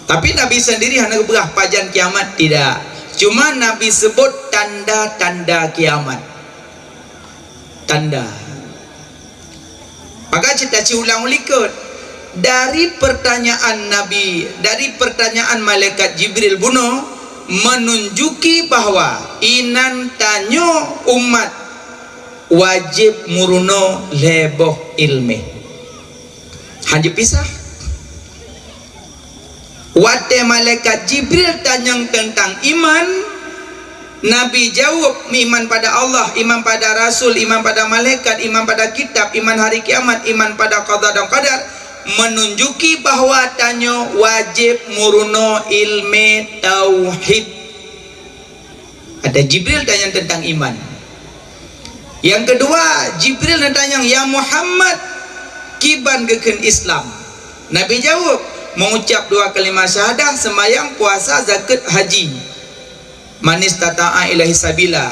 Tapi Nabi sendiri hana geupeugah pajan kiamat, tidak. Cuma Nabi sebut tanda-tanda kiamat. Tanda. Maka cit taci ulang u likot. Dari pertanyaan Nabi, dari pertanyaan malaikat Jibril bunoe menunjuki bahwa inan tanyoe umat wajéb meurunoe lhée boh iéleumé. Hana jipisah. Watée malaikat Jibril tanyong teuntang iman, Nabi jaweueb, iman pada Allah, iman pada rasul, iman pada malaikat, iman pada kitab, iman hari kiamat, iman pada qada dan qadar, menunjuki bahwa tanyoe wajéb meurunoe iéleumé tauhid. Ada Jibril tanyong teuntang iman. Yang kedua, Jibril neutanyong, "Ya Muhammad, kiban geukheun Islam?" Nabi jaweueb, mengucap dua kalimat syahadah, sembahyang, puasa, zakat, haji. "Man istata'a ilaihi sabila."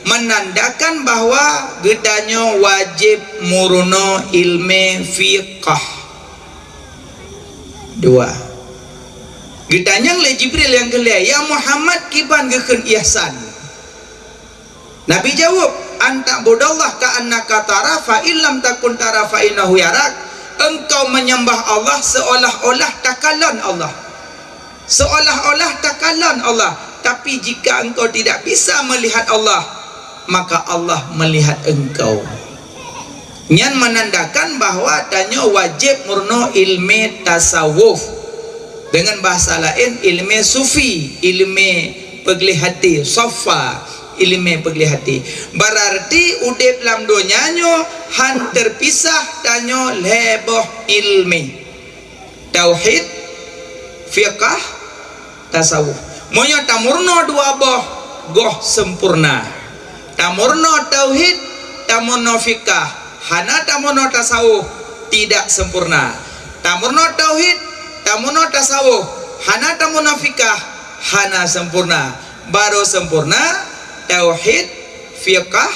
Menandakan bahwa geutanyoe wajéb meurunoe iéleumé fiqah. Dua. Geutanyong lé Jibril nyang keulhée, "Ya Muhammad, kiban geukheun ihsan?" Nabi jaweueb, "An ta'budallaha ka'annaka tarahu, fa in lam takun tarahu fa innahu yarak." Engkau menyembah Allah seolah-olah takalon Allah. Seolah-olah takalon Allah. Tapi jika engkau tidak bisa melihat Allah, maka Allah melihat engkau. Nyan menandakan bahwa tanyoe wajéb meurunoe iéleumé tasawuf. Deungon bahasa laén, iéleumé sufi, iéleumé peugleh até, soffa, iéleumé peugleh até. Berarti udeb lam donya nyoe han teupisah tanyoe lhée boh iéleumé. Tauhid, fiqah, tasawuf. Meunyoe tameurunoe dua boh, goh sempurna. Tameurunoe tauhid, tameurunoe fiqah. Hana tameurunoe tasawuf, tidak sempurna. Tameurunoe tauhid, tameurunoe tasawuf. Hana tameurunoe fiqah, hana sempurna. Baru sempurna, tauhid, fiqah,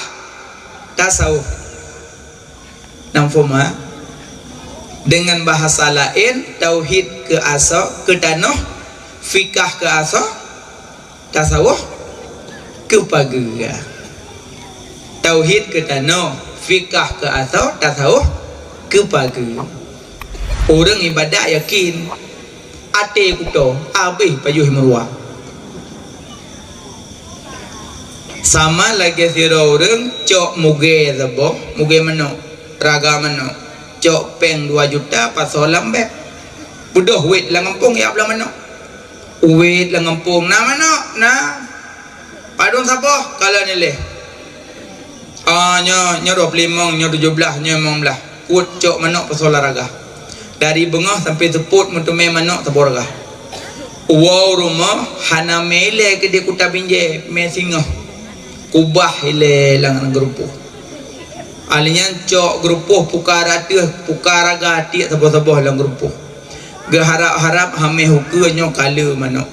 tasawuf. Nam phom, ha? Deungon bahasa laén, tauhid keu asoe, keu tanoh, fiqah keu asoe, tasawuf keu pageue. Tauhid keu tanoh, fiqah keu asoe, tasawuf keu pageue. Ureuëng ibadat yakin, até kuto, abéh pajoh meuruwa. Sama lagée sidroe ureuëng cok mugée saboh, mugée manok, raga manok, cok péng dua juta pasoe lam bék. Beudôh wét lam gampông jak blah manok. Wét lam gampông, "Na manok, na." "Padum saboh?" "Kalon ilée." "Ah, nyoe, nyoe dua ploh limong, nyoe tujoh blaih, nyoe limong blaih." Kuet cok manok pasoe lam raga. Dari beungoh sampoe seupôt meuteumé manok saboh raga. Woe u rumoh hana mé ilée keudeh kuta binjée, mé singoh. Kubah ilée lam, lam geurupoh. Ahli nyan cok geurupoh puka rot ateueh, puka raga tiek saboh-saboh lam geurupoh. Geuharab-harab haméh ukeue nyoe kaleue manok.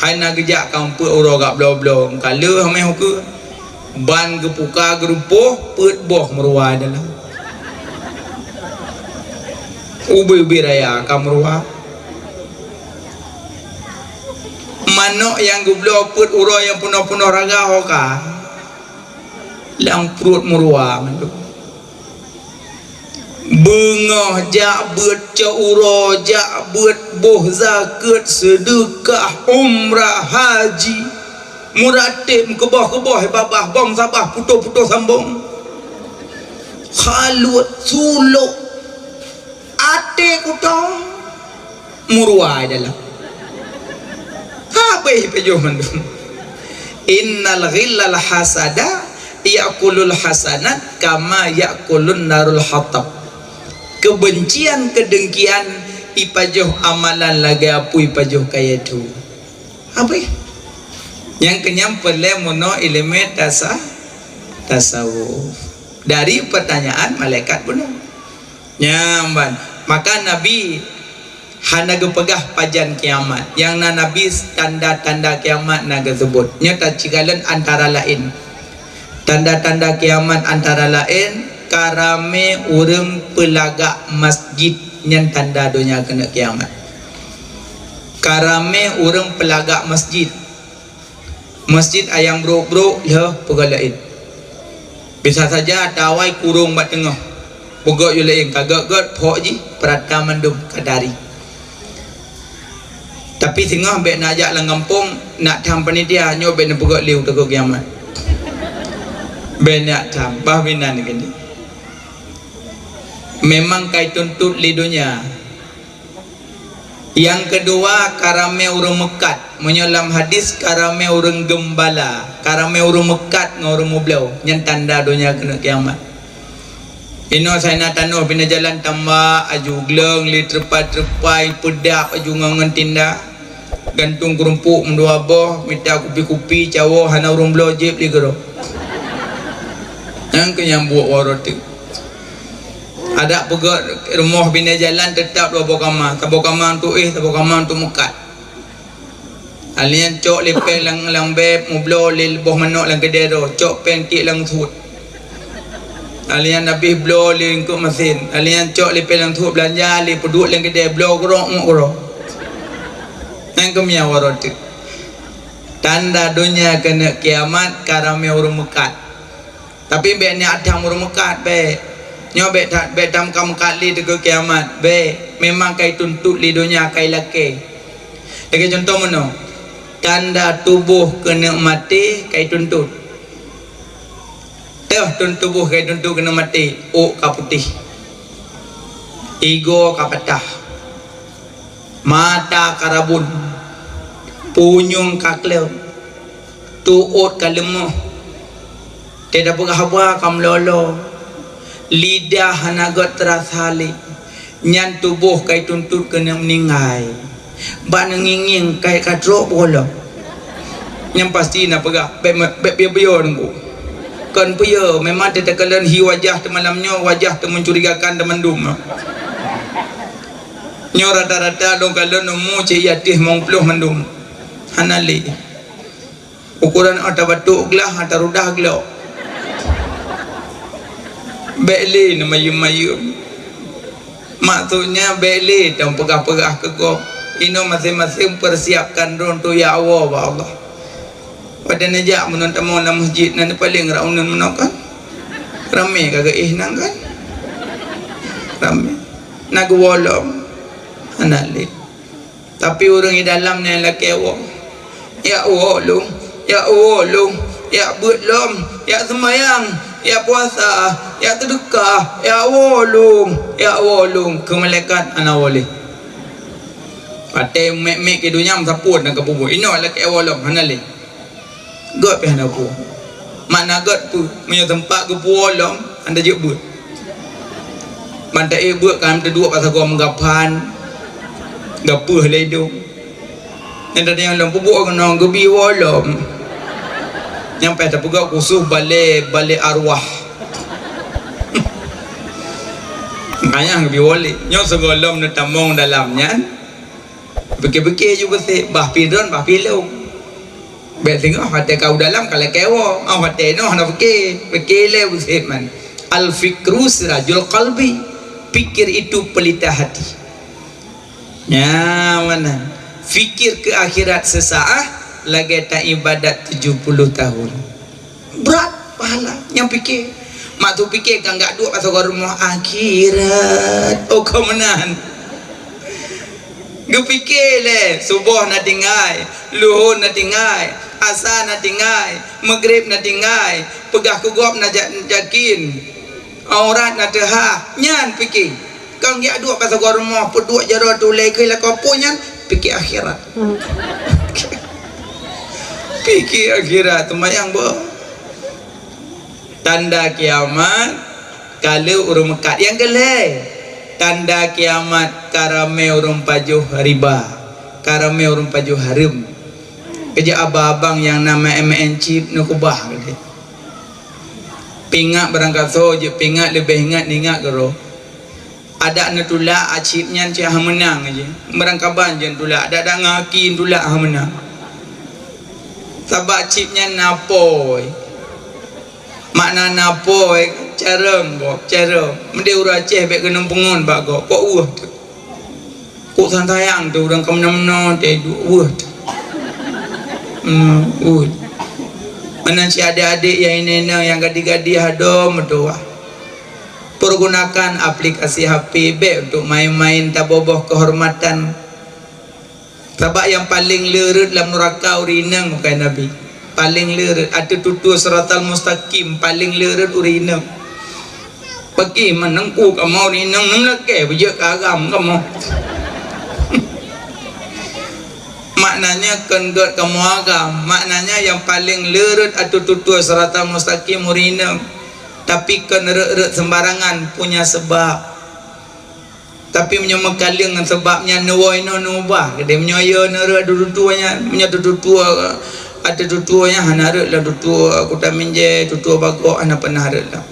Hai na geujak ka umpeuet uroe gak bloe-bloe, ka lheueh meuh ukeue. Ban geupuka geurumpôh, peuet boh meuruwa dalam. Ubé-ubé raya ka meuruwa. Manök nyang geubloe peuet uroe nyang peunoh-peunoh raga ho ka. Lam pruet meuruwa mandum. Beungoh jak beuet cot uroe, jak beuet boh zakeuet, seudeukah, umrah, haji. Meurateb, meukeubah-keubah babah, bông sabah, putôh-putôh sambông. Khaluet, sulok, até kutông. Meuruwa dalam. Habéh pajoh mandum. Innal ghillal hasada ya'kulul hasanat kama ya'kulun narul hatab. Kebencian, kedengkian ipajoh amalan lagée apui pajoh kayée thu. Habéh. Nyang keunyan peureulée meunoe ileumé tasa-, tasawuf. Dari pertanyaan malaikat bunoe. Nyan ban. Maka Nabi Hana geupeugah pajan kiamat. Nyang na Nabi tanda-tanda kiamat na geuseubut. Nyoe tacikalon antara laén. Tanda-tanda kiamat antara laén, ka ramé ureuëng peulagak masjid, nyan tanda donya keuneuk kiamat. Ka ramé ureuëng peulagak masjid. Masjid ayang brok-brok lheueh peugah laén. Bisa saja tawai kurong bak teungoh. Peugah yue laén ka gét-gét phok jih peurata mandum ka dari. Tapi singoh bék na jak lam gampông, nak tham panitia nyoe bék na peugah liu teugok kiamat. Bék nak tham bah binan keuneuk. Memang kai tuntot lé donya. Nyang keudua, ka ramé ureuëng meukat. Meunyoe lam hadis, ka ramé ureuëng geumbala, ka ramé ureuëng meukat ngon ureuëng meubloe. Nyan tanda donya keuneuk kiamat. Inoe saina tanoh bina jalan tambak, aju gleueng lé treupai-treupai, peudap aju ngon, ngon tinda. Gantung keurumpok meudua boh, mita kupi-kupi, cawoe hana ureuëng bloe jieb lé keudroe. Nyang keu nyang buok waroe teuk. Adak peugét rumoh binéh jalan teutap dua boh kama, saboh kama untuk éh, saboh kama untuk meukat. Alian cok lé péng lam, lam beb, meubloe lé boh manok lam keudè droe, cok péng tiek lam suet. Alian habéh bloe lé eungkôt masén, alian cok lé péng lam suet beulanja lé peuduek lam keudè, bloe keudroe, muet keudroe. Nyan keumiah waroe teuk. Tanda donya keuneuk kiamat ka ramé ureuëng meukat. Tapi bék niat tham ureuëng meukat, bék. Nyoe bék that, bék tham ka meukat lé teuk keu kiamat, bék. Memang kai tuntot lé donya kai lakée. Lagée cuntoh meunoe, tanda tuboh keuneuk maté kai tuntot. Teuh tun tuboh kai tuntot keuneuk maté, ôk ka putéh, igoe ka patah, mata ka rabun, punyueng ka kleueng, tuôt ka leumoh, teuh tapeugah haba ka meulolo, lidah hana gét teurasa lé, nyan tuboh kai tuntot keuneuk meuninggai. Bak neungieng-ngieng kai ka trok beugohlom. Nyang pasti na peugah, bék me-, bék piôh-piôh Teungku. Kon piôh, memang teuh takalon hi wajah teuh malam nyoe, wajah teuh meucurigakan teuh mandum. Nyoe rata-rata lôn kalon umu cit i ateueh limong ploh mandum. Hana lé. Ukoran ata batuk glah, ata rudah glok. Bék lé neumayeuem-mayeuem. Maksudnya bék lé tapeugah-peugah keu gob. Inoe maséng-maséng peusiapkan droe untuk ya Allah, bak Allah. Watée neujak meunan tamong lam masjid, na neupaléng rak uneun meunoe kan? Ramé ka geuéh nan kan? Ramé. Na geuwoe lom. Hana lé. Tapi ureuëng di dalam nyan lakée woe. Jak woe lom, jak woe lom, jak beuet lom, jak seumayang, jak puasa, jak seudeukah, jak woe lom, jak woe lom. Keu malaikat hana woe lé. Watée mèk-mèk keu donya meusapeue dan keu bumoe. Inoe lakée woe lom, hana lé. Gét pih hana peue. Makna gét peue? Meunyoe teumpat geupuwoe lom, hana jeuet beuet. Ban taék beuet kan teuduek pasagoe meugaphan, gapeuh lé idong. Nyang tadi nyang lom peubuet keunoe geubi woe lom. Nyang payah tapeugah khusos balé, balé arwah. Makanya geubi woe lé. Nyoe sigohlom neutamong dalam nyan. Pike-pike ju beuseh, bah pih droen, bah pih lôn. Bék singoh watée ka u dalam ka lakée woe, ah watée nyoe hana pike, pike lé beuseh man. Al-fikru sirajul qalbi, pikir itu pelita hati. Nyan meunan. Fikir keu akhirat seusaah lagée taibadat tujuh puluh tahun. Brat pahala nyang pike. Mak tu pike kan gak duek pasoe rumoh akhirat. Oh, kau meunan. Geupike lé, suboh na tinggai, luhô na tinggai, asa na tinggai, meugreb na tinggai, peugah keu gob na ja-, jakin, aurat na teuhah, nyan pike. Kang jak duek pasoe rumoh, peuduek jaroe tulée keu lakoe peue nyan, pike akhirat. Pike akhirat, teumayang boh. Tanda kiamat, ka lheueh ureuëng meukat. Nyang keu lhée, tanda kiamat ka ramé ureuëng pajoh riba, ka ramé ureuëng pajoh hareuem. Keujak abang-abang nyang na meu'en-meu'en chip neukeubah keudeh. Pingat barangkasoe jeuet pingat leubeh ingat ningat keudroe. Adak neutulak, a, chip nyan cit hana meunang jih. Meurangkaban jih neutulak, adak-adak ngon aki neutulak hana meunang. Sabab chip nyan na pôi. Makna na pôi, carông gob, carông. Meudeh ureueng Aceh bèk keunong peungon bak gob, kok weueh teuh. Kok santayang teuh ureueng ka meunoe-meunoe teuh duek weueh teuh. Hmm, weueh. Meunan cit adék-adék nyang inong-inong nyang gadih-gadih adoe meutuwah. Pergunakan aplikasi H P bèk untuk main-main, taboh-boh kehormatan. Sabab nyang paleng le rhot lam nuraka ureueng inong bukai Nabi. Paleng le rhot, ateueh tutoe siratal mustaqim, paleng le rhot ureueng inong. Paki meunengku kamoe ureueng inong, nem lakèe beujeuet keu agam kamoe. Maknanya kon gèt kamoe agam, maknanya nyang paleng le rhot ateueh tutoe siratal mustaqim ureueng inong. Tapi kon rhot-rhot sembarangan, punya sebab. Tapi meunyoe meukaleueng ngon sabab nyan neuwoe inoe neuubah. Jadi meunyoe yo neurhot ateueh tutoe nyan, meunyoe ateueh tutoe, ateueh tutoe nyan hana rhot lam tutoe Kuta Minjee, tutoe Bagok hana pernah rhot lam.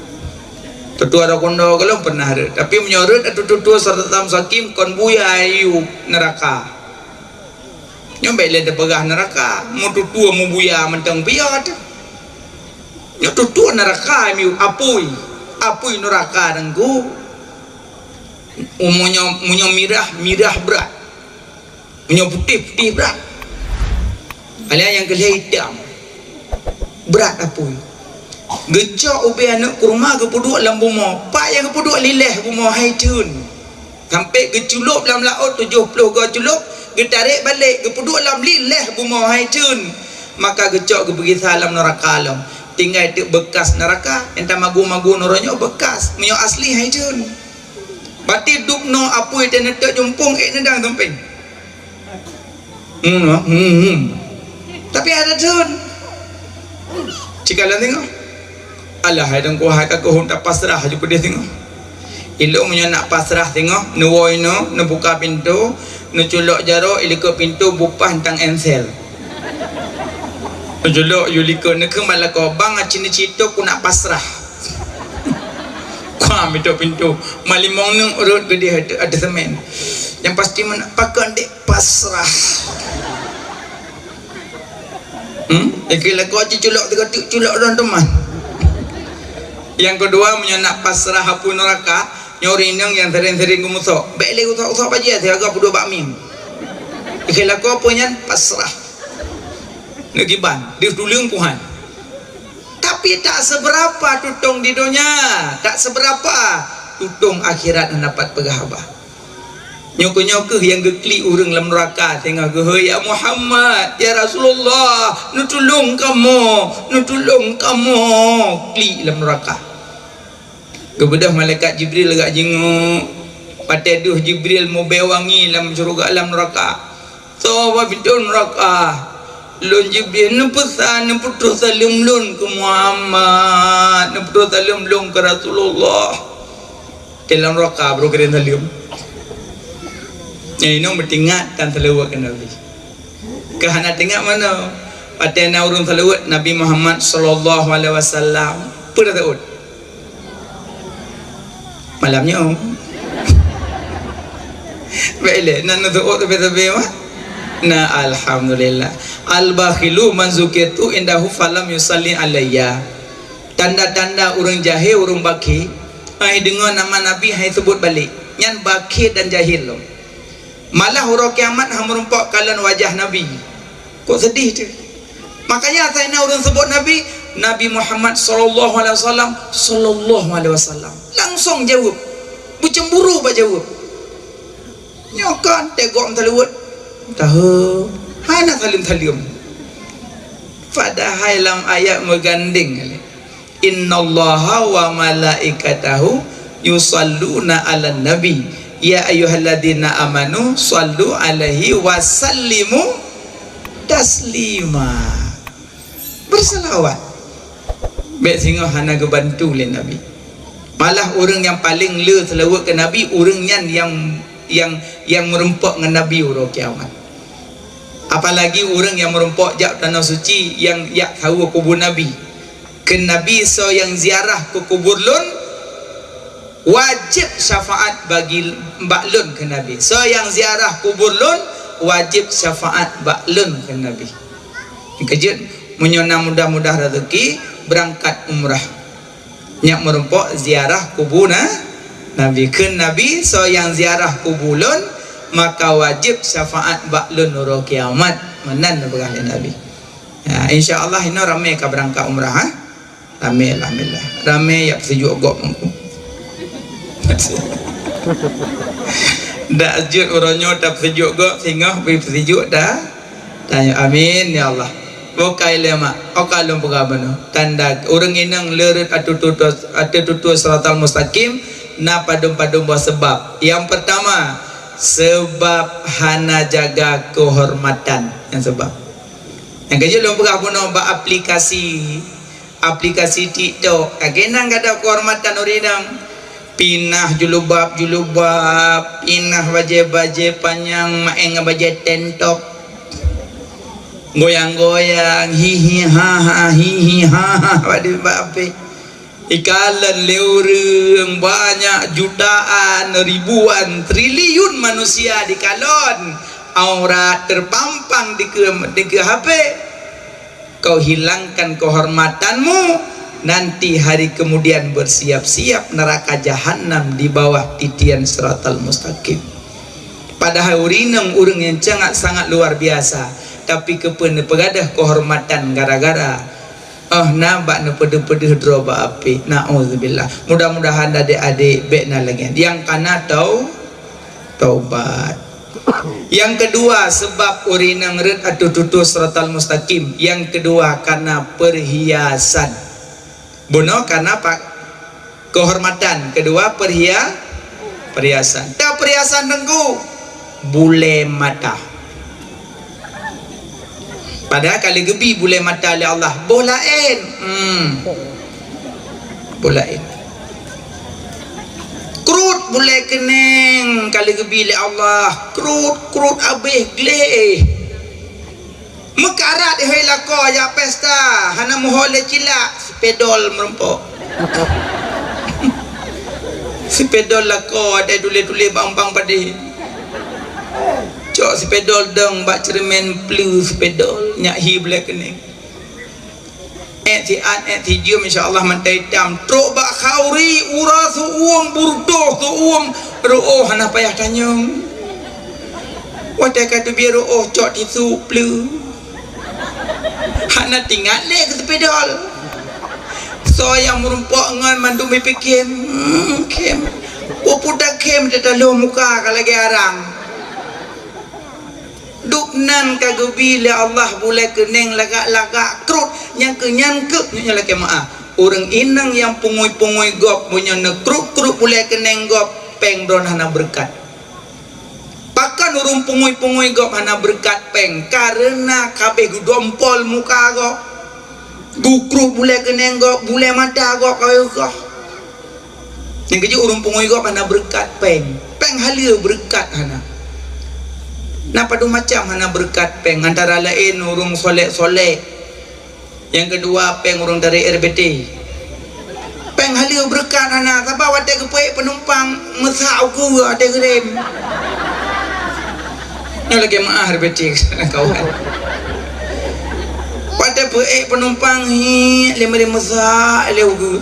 Tutoe Rakondo golom pernah rhot. Tapi meunyoe rhot ateueh tutoe siratal mustaqim kon buya yub nuraka. Nyoe bèk lé tapeugah nuraka, meututoe meubuya mantong piôh teuh. Nyoe tutoe nuraka, mi apui, apui nuraka Teungku. Meunyoe, meunyoe mirah, mirah brat. Meunyoe putéh, putéh brat. Alah nyang keu lhèe itam. Brat apui. Geucok ubé aneuk kurma geupeuduek lam bumoe. Pat nyang geupeuduek, lilèh bumoe hai theun. Sampai geuculop lam laôt tujoh ploh goe culop, geutarek balek, geupeuduek lam lilèh bumoe hai theun. Maka geucok geupeugisa lam nuraka lom. Tinggai teuk beukas nuraka, nyang tamagu-magu nuraka nyoe beukas. Meunyoe asli hai theun. Bati dub noe apui teuh neutôk jumpung ék neudang sampéng. Hmm, hmm, hmm. Tapi ada theun. Cika lôn singoh. Alah, hai Teungku, hai ka keuhun tapasrah aju keudeh singoh. Ilôn meunyoe nak pasrah singoh, neuwoe inoe, neubuka pintoe, neuculok jaroe, ilikot pintoe bupah tang ensel. Neuculok aju likot, neukheun bak lakoe, "Bang, aci neucit toh ku nak pasrah." Kuah mito pintoe, malimong neuk rot geudeh ateueh, ateueh semen. Nyang pasti meunak pakon dek pasrah. Hmm? Ikheun lakoe ci culok tiga tuk culok dong teuma. Nyang keudua, meunyoe nak pasrah apui nuraka, nyoe ureueng inong nyang sering-sering geumusok. Bèk lé usok-usok bajèe siaga peuduek bak mie. Ikheun lakoe peue nyan pasrah. Neugiban, deuh tuleueng Tuhan. Tapi tak seberapa tutong di donya, tak seberapa tutong akhirat hana pat peugah haba. Nyoe keuh, nyoe keuh nyang geuklik ureueng lam nuraka teungoh geuhôi, "Ya Muhammad, ya Rasulullah, neutulông kamoe, neutulông kamoe," klik lam nuraka. Geubeudôh malaikat Jibril geujak jingok, watèe deuh Jibril mubèe wangi lam syeuruga, lam nuraka. Soe bak pintoe nuraka? Lôn Jibril, neupeusan, neupeutrôh saleuem lôn keu Muhammad, neupeutrôh saleuem lôn keu Rasulullah. Di lam nuraka barô kirém saleuem. Nyan inong meutingat tan seulaweuet keu Nabi. Keu hana teuingat manoe? Watèe na ureueng seulaweuet Nabi Muhammad sallallahu alaihi wasallam, peue taseuôt? Malam nyoe. Bèk ilèe, na neuseuôt sabe-sabe mah? Na, alhamdulillah. Al-bakhilu man zukirtu indahu falam yusalli alayya. Tanda-tanda ureueng jahé, ureueng bakhé, hai deungö nama Nabi, hai seubut balek. Nyan bakhé dan jahil lom. Malah uroe kiamat han meurumpok kalon wajah Nabi. Kok seudeh teuh. Makanya asai na ureueng seubut Nabi, Nabi Muhammad sallallahu alaihi wasallam, sallallahu alaihi wasallam. Langsung jaweueb. Beucemburu bak jaweueb. Nyoe kan tegok meutaleuet. Tahu. Hana saleuem-saleuem. Padahai lam ayat meugandeng. Innallaha wa malaikatahu yusalluna 'alan nabi, ya ayyuhalladzina amanu sallu 'alaihi wa sallimu taslima. Beuseulaweuet. Bèk singoh hana geubantu lé Nabi. Malah ureueng nyang paleng le seulaweuet keu Nabi, ureueng nyan nyang, nyang, nyang meurumpok ngon Nabi uroe kiamat. Apalagi ureueng nyang meurumpok jak Tanoh Suci nyang jak saweue kubu Nabi. Kheun Nabi, "Soe nyang ziarah keu kubur lôn, Wajéb syafaat bagi bak lôn, kheun Nabi. Soe nyang ziarah kubur lôn, wajéb syafaat bak lôn, kheun Nabi. Keujeuet, meunyoe na mudah-mudah rezeki, beurangkat umrah. Nyak meurumpok ziarah kubu na, Nabi. Kheun Nabi, soe nyang ziarah kubu lôn, maka wajéb syafaat bak lôn uroe kiamat. Meunan neupeugah lé Nabi. Ya, insya Allah inoe ramé ka beurangkat umrah, ha? Ramé, alhamdulillah. Ramé jak peusijuek gob meuku. Dak jeuet uroe nyoe tapeusijuek gob, singoh bri peusijuek ta-, tanyoe. Amin, ya Allah. Bukai lé mak, oka lôn peugah bunoe. Tanda ureuëng inong le rhot ateueh tutoe, ateueh tutoe siratal mustaqim, na padum-padum boh seubab. Nyang peurtama, seubab hana jaga keuhormatan. Nyang seubab. Nyang keujeuet lôn peugah bunoe bak aplikasi, aplikasi TikTok. Lagée nyan gata keuhormatan ureuëng inong. Pinah julubab-julubab, pinah bajée-bajée panyang, maén ngon bajée tank top. Goyang-goyang, hi hi ha ha, hi hi ha ha, bak di bak apé. Ikalon lé ureuëng, banyak jutaan, ribuan, triliun manusia dikalon, aurat terpampang dikeue, dikeue H P. Kau hilangkan kehormatanmu, nanti hari kemudian bersiap-siap neraka jahanam di bawah titian siratal mustaqim. Padahai ureuëng inong ureuëng nyang sangat-sangat luar biasa, tapi keupeue neupeugadôh kehormatan gara-gara Oh, na bak neupeudeuh-peudeuh droe bak apé. Nauzubillah. Mudah-mudahan adék-adék bék na lagée nyan. Nyang kana tau-, taubat. Nyang keudua, seubab ureuëng inong rhot ateueh tutoe siratal mustaqim. Nyang keudua, kana peurhiasan. Bunoe kana pak Keuhormatan. Keudua, perhia-, perhiasan. Teu perhiasan teungku, bulée mata. Padahai ka lheueh geubi bulée mata lé Allah. Boh laén. Hmm. Boh laén. Krut bulée keunéng ka lheueh geubi lé Allah. Krut, krut abéh gleh. Meukarat hai lakoe jak pesta, hana meuho lé cilak, sipedol meurumpok. Sipedol lakoe, ada tuléh-tuléh bang-bang padé. Cok sipedol dong bak ceureumen, pleue sipedol, nyak hi bulée keunéng. Ék siat, ék sijeuem, insya Allah mata itam. Trok bak khauri, uroe seuuem, beureudoh seuuem, reuôh hana payah tanyong. Watée ka teubiet reuôh, cok tisu, pleue. Hana teuingat lé keu sipedol. Soe nyang meurumpok ngon mandum jipike, hmm, khém. Peue puta khém, teutaloh muka ka lagée arang. Dubnan ka geubi lé Allah bulée keunéng lagak-lagak krut, nyang keu nyan keuh nyoe lakée meuáh. Ureuëng inong nyang pungui-pungui gob, meunyoe neukrut-krut bulée keunéng gob, péng droeneuh hana beureukat. Pakon ureuëng pungui-pungui gob hana beureukat péng? Kareuna ka abéh geudompol muka gob, geukrut bulée keunéng gob, bulée mata gob ka abéh geukoh. Nyang keujeuet ureuëng pungui gob hana beureukat péng. Péng haleue beureukat hana. Na padum macam hana beureukat péng, antara laén ureuëng solek-solek. Nyang keudua, péng ureuëng tarek R B T. Péng haleue beureukat hana, sabab watée geupeuék peunumpang meusak ukeue watée geurem. Nyoe lagée meuáh R B T kawan. Watée peuék peunumpang hi lé meurem meusak lé ukeue.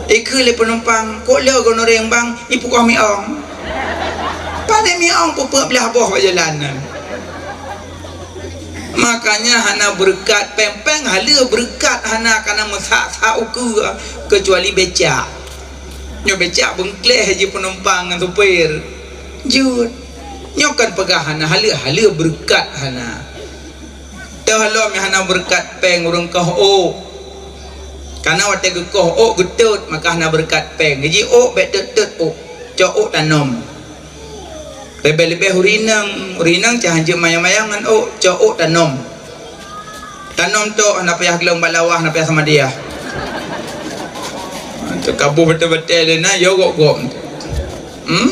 Ikeu lé peunumpang, "Kok le gonoreng bang, ipeukoh miong." Padahai miong peuet blah boh bak jalan nyan. Makanya hana beureukat péng-péng, haleue beureukat hana, kana meusak-sak ukeue, keucuali becak. Nyoe becak beungkleh jih peunumpang ngon supir. Jeuet. Nyoe kan peugah hana haleue, haleue beureukat hana. Teuh lom nyang hana beureukat péng ureuëng koh ôk. Kana watée geukoh ôk geutot, maka hana beureukat péng. Jih ôk bék tot-tot ôk, cok ôk tanom. Leubeh-leubeh ureuëng inong, ureuëng inong cah hanjeuet mayang-mayang ngon ôk, cok ôk tanom. Tanom tok hana payah glong bak lawah, hana payah samadiyah. Tok kaboh beutée-beutée lé na, yo gok-gok. Hmm?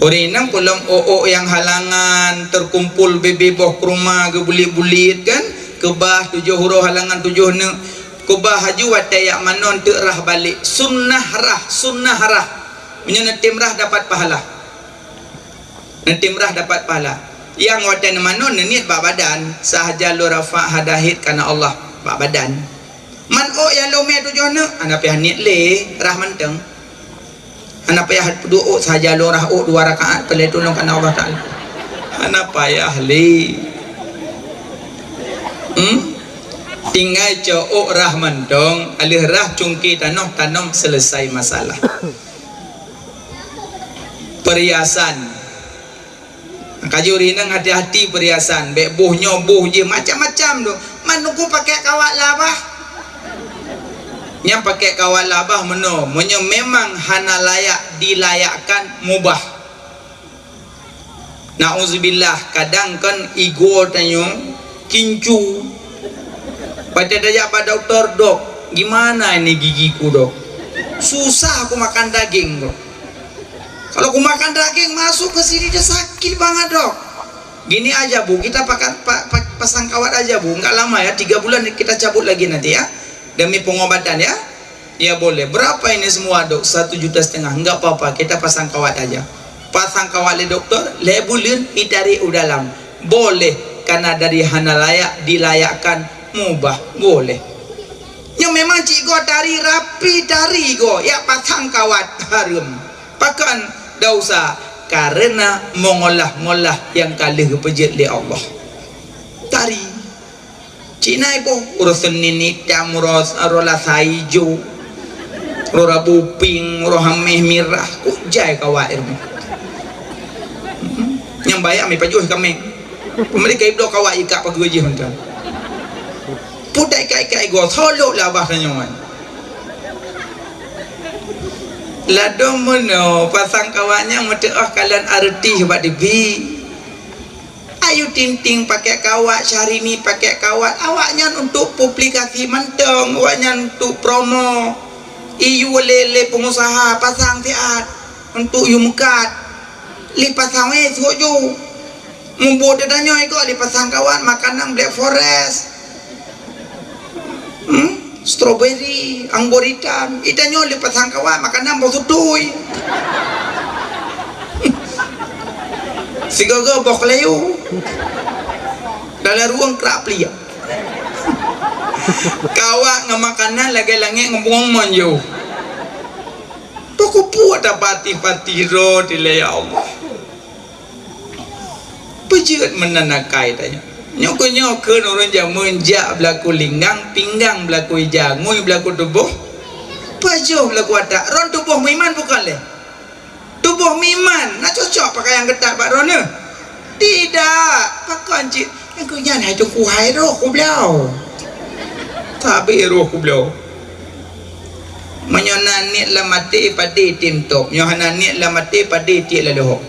Ureuëng inong peulom ôk-ôk nyang halangan, teukumpul bibée boh keuruma geubulit-bulit kan, keubah tujoh uroe halangan tujoh neuk. Ubah laju watée jak manon teuk rhah balek. Sunnah rhah, sunnah rhah. Meunyoe neutem rhah dapat pahala. Neutem rhah dapat pahala. Nyang watée neumanon neuniet bak badan, sahja lôn rafa' hada haid kana Allah bak badan. Man ôk nyang lôn mè tujoh neuk, hana payah niet lé, rhah mantong. Hana payah peuduek ôk, sahja lôn rhah ôk dua rakaat, peuleueh tulông kana Allah Taala. Hana payah lé. Hmm? Tinggai cok ôk rhah mantong, aleuh rhah cungke tanoh, tanom, selesai masalah. Perhiasan. Kajuri nang hati-hati perhiasan, bék boh nyoe boh jih macam-macam tu. Man Teungku pakai kawat labah. Nyang pakai kawat labah meunoe, meunyoe memang hana layak dilayakkan mubah. Nauzubillah, kadang kan igoe tanyoe kincu. Watée tajak bak dokto, "Dok, gimana ini gigiku, Dok? Susah aku makan daging, Dok." Kalau kumakan daging masuk ke sini dia sakit banget, Dok. Gini aja, Bu, kita pakai pa, pa, pasang kawat aja, Bu. Enggak lama ya, tiga bulan kita cabut lagi nanti ya. Demi pengobatan ya. Ya boleh. Berapa ini semua, Dok? Satu juta setengah. Enggak apa-apa, kita pasang kawat aja. Pasang kawat lé doktor, lé buleuen ditarik u dalam. Boleh, karena dari hana layak dilayakkan mubah. Boleh. Nyoe memang cik goe tari rapi tari goe, yak pasang kawat hareuem. Pakon? Desya, karena meungolah-ngolah nyang ka lheueh geupeujeuet lé Allah. Tari. Cina iboh, uroe Senin itam, uroe, uroe Selasa ijo, uroe Rabu pink, uroe Hamis mirah. Kok jai kawat ilmu. Hmm? Nyang bayang mi pajoh kameng. Pemerintah ibloe kawat ikak pageue jih mantong. Putai ikat-ikat igoe, solok lah bah tanyoe. Ladôm meunoe pasang kawat nyan meuteuoh kalon artis bak T V. Ayu Ting Ting pakai kawat, Syahrini pakai kawat. Awaknyan untuk publikasi mantong, awaknyan untuk promo. Iyue lé, lé pengusaha pasang siat untuk yue meukat. Lé pasang wéh suok ju. Mubuet tanyoe iko lé pasang kawat makanan Black Forest. Hmm? Strawberry, anggur hitam. Itanyoe lé pasang kawat makanan boh sutui. Sigogo boh keleyu. Dalam ruang kerak peliak. Kawat ngon makanan lagèe langèt ngon bungong mon yo. Peukupu ata patih-patih ro dilèe ya Allah. Peujeuet meunan akai tanyoe. Nyoe keu nyoe kheun ureueng jameun jak beulaku linggang, pinggang beulaku ija, ngui beulaku tuboh, pajoh beulaku atak. Ron tuboh meuiman bukon lé? Tuboh meuiman, na cocok pakaian keutat bak droeneuh? Tidak. Pakon cit? Nyang keu nyan hai teungku hai roh kubloe. Tabi roh kubloe. Meunyoe na niet lam até, padé tem top. Nyoe hana niet lam até, padé tiek lalôh.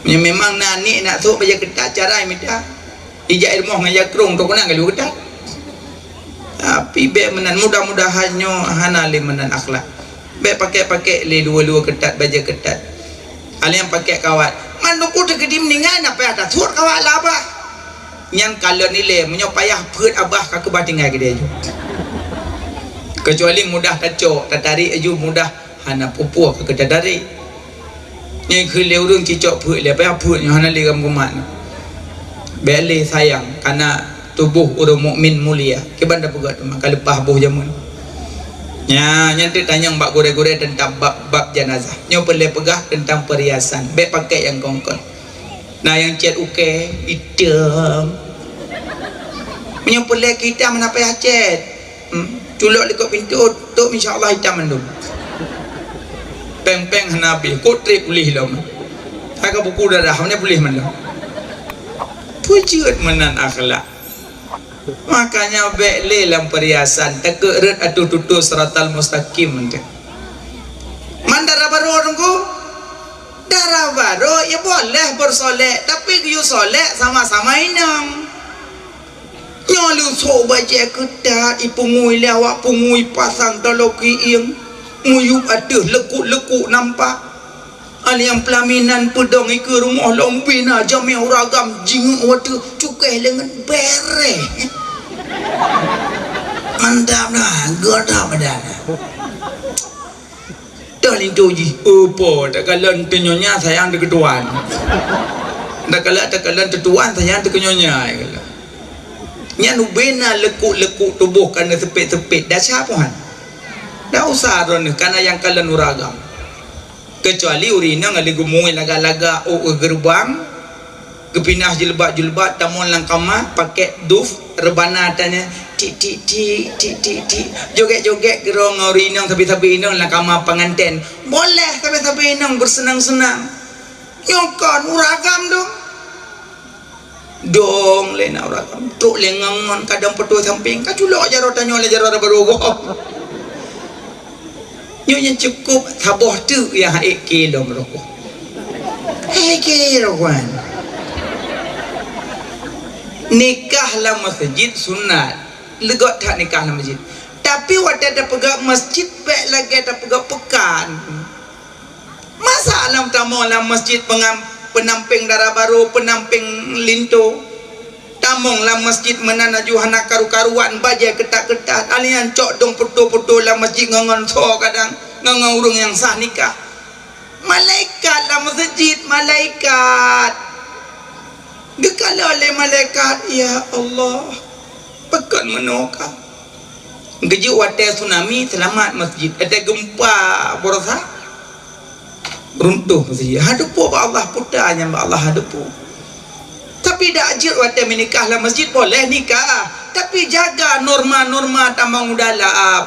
Meunyoe memang na niet nak sôk bajèe keutat, cara mita. Ijak ilmoh ngon jakrong tu keunan kalu keutat. Tapi bèk meunan, mudah-mudahan nyoe hana lé meunan akhlak. Bèk pakèk-pakèk lé luwa-luwa keutat, bajèe keutat. Alèh nyang pakèk kawat. Man Teungku teukeudi meuninggai, na payah tasut kawat labah. Nyan kalon ilèe, meunyoe payah peuet abah ka keubah tinggai keudéh ju. Keucuali mudah tacok, tatarék aju mudah, hana peue-peue ka keutatarék. Nyan kheun lé ureueng cicok peuet lé, payah peuet nyoe hana lé ram geumat nyoe. Bèk lé sayang, karena tuboh ureueng mukmin mulia. Kiban tapeugah teuma ka leupah boh jameun. Nya, nyan teuk tanyong bak gurèe-gurèe teuntang bab, bab janazah. Nyoe peureulèe peugah teuntang peuriasan. Bèk pakèk nyang kongkon. Na nyang cèt ukèe, item. Meunyoe peureulèe keu itam hana payah cèt. Hmm. Culok likot pintoe, tôp insya Allah itam mandum. Pèng-pèng hana abéh, kok trép puléh lom. Ka buku darah, mana puléh mandum. Peue jeuet meunan akhlak. Makanya bèk lé lam peuriasan, takheun rhot ateueh tutoe siratal mustaqim mantong. Man dara barô Teungku? Dara barô, ya boleh bersolek, tapi geuyue solek sama-sama inong. Nyoe leusoe bajèe keutat, ipungui lé awak pungui pasang taloe kieng, muyueb ateueh lekuk-lekuk nampak. Alèh nyang peulaminan peudong ikeue rumoh lom bina jamèe uragam jingeuk watèe cukéh leungeut bèrèh. Dam na, geuh dam dah. Dah linto jih, "Oh, po, takalon teunyoe nyan sayang teuh keu tuan. Takalon, takalon teuh tuan sayang teuh keu nyoe nyan." Nyan ubena lekuk-lekuk tuboh ka neuseupiet-seupiet, desya pih han. Dak usah droeneuh kana nyang kalon ureueng agam. Keucuali ureueng inong lé geumui lagak-lagak ôk u geureubang, geupinah jilbab-jilbab, tamong lam kama, pakai duf, reubana tanyoe, tik, tik, tik, tik, tik, tik. Joget-joget keudroe ngon ureueng inong, sabe-sabe inong lam kama pengantin. Boleh sabe-sabe inong beuseunang-seunang. Nyoe kon ureueng agam dong. Dong lé na ureueng agam, trok lé ngon-ngon, kadang peutoe sampéng, ka culok jaroe tanyoe lé jaroe barô gob. Nyoe nyang cukup saboh teuk nyang hana ék lom rukuk. Hana ék rukuk. Nikah lam masjid sunat. Leugot that nikah lam masjid. Tapi watée tapeugah masjid, bék lagée tapeugah peukan. Masa lam tamong lam masjid peungam-, peunampéng dara barô, peunampéng linto? Tamong lam masjid meunan laju hana karu-karuan, bajée keutat-keutat, alian cok dong peutoe-peutoe lam masjid ngon, ngon soe kadang, ngon, ngon ureueng nyang sah nikah. Malaikat lam masjid, malaikat. Geukalon lé malaikat, "Ya Allah, pakon meunoe ka?" Geujok watée tsunami, seulamat masjid. Watée geumpa baroesa, runtoh masjid. Hadeup bak Allah, puta nyan bak Allah hadeup. Tapi dak jeuet watée meunikah lam masjid, boleh nikah. Tapi jaga norma-norma tamong u dalam.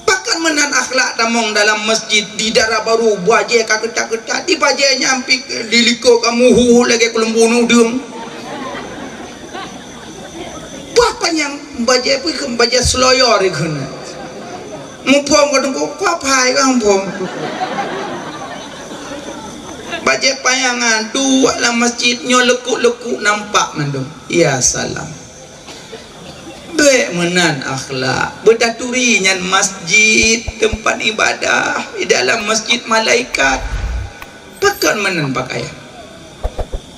Pakon meunan akhlak tamong dalam masjid, di dara barô, bajée ka keutat-keutat, di bajée nyan pih dilikot kamoe hu lagée keuleumbu nudeueng. Bah panyang bajée pih keu bajée seloyo dikheun. Muphom ka teungku, kuaphai ka muphom. Bajée payangan duek lam masjid nyoe lekuk-lekuk nampak mandum. Ya salam. Bék meunan akhlak. Beutaturi nyan masjid, teumpat ibadah, di dalam masjid malaikat. Pakon meunan pakaian.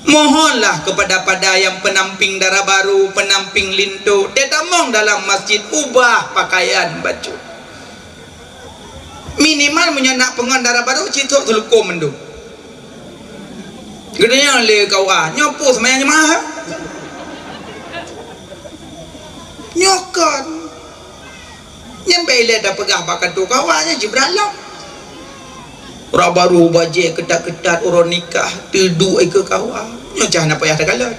Mohonlah kepada-pada nyang peunamping dara barô, peunamping linto, teutamong dalam masjid, ubah pakaian bacut. Minimal meunyoe na peungon dara barô, cit trok seulukôm mandum. Geutanyong lé K U A, "Nyoe peue seumayang jeumaah?" Nyoe kon. Nyan bék ilée tapeugah bak kantô K U A nyan jibralong. Ureueng barô bajée keutat-keutat, uroe nikah teuduek ikeue K U A. Nyoe cah na payah takalon.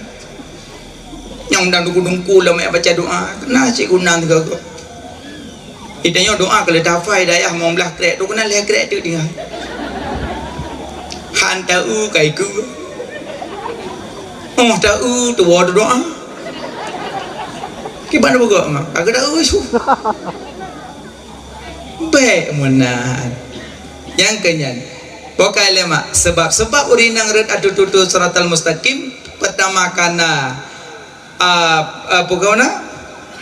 Nyang dang dungku-dungku lom jak baca doa, na cit gunang sigoe-goe. Di tanyoe doa keu leuta hafai dayah limong blaih krek tu keunan lhée krek teuk tinggai. Han taeu ka ikeue. Oh taeu tuwoe doa. Kiban beugok ma, ka taeu su. Bék meunan. Nyang keunyan, pokai lé mak, sebab-sebab ureueng inong rhot ateueh tutoe siratal mustaqim, peutama kana, ah, ah, peuguna,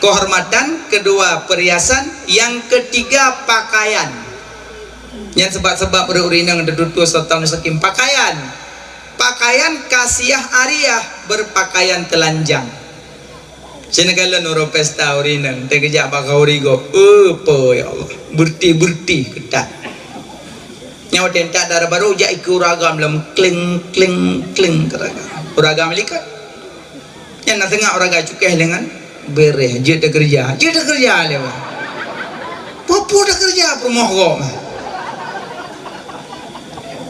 kehormatan, keudua, perhiasan, nyang keutiga, pakaian. Nyan sebab-sebab ureueng inong rhot tutoe siratal mustaqim, pakaian. Pakaian kasiah ariah, berpakaian telanjang. Seuneukala uroe pesta ureueng inong, teugeujak bak khauri gob. Eh, po, ya Allah. Beureuti-beureuti keutat. Nyoe watée that dara barô jak ikeue ureueng agam lom kling, kling, kling keu ureueng agam. Ureueng agam likot. Nyan na seungab ureueng agam cukéh lengan. Beureh, jeuet teukeureuja. Jeuet teukeureuja lé, wah. Peue-peue teukeureuja peurumoh gob.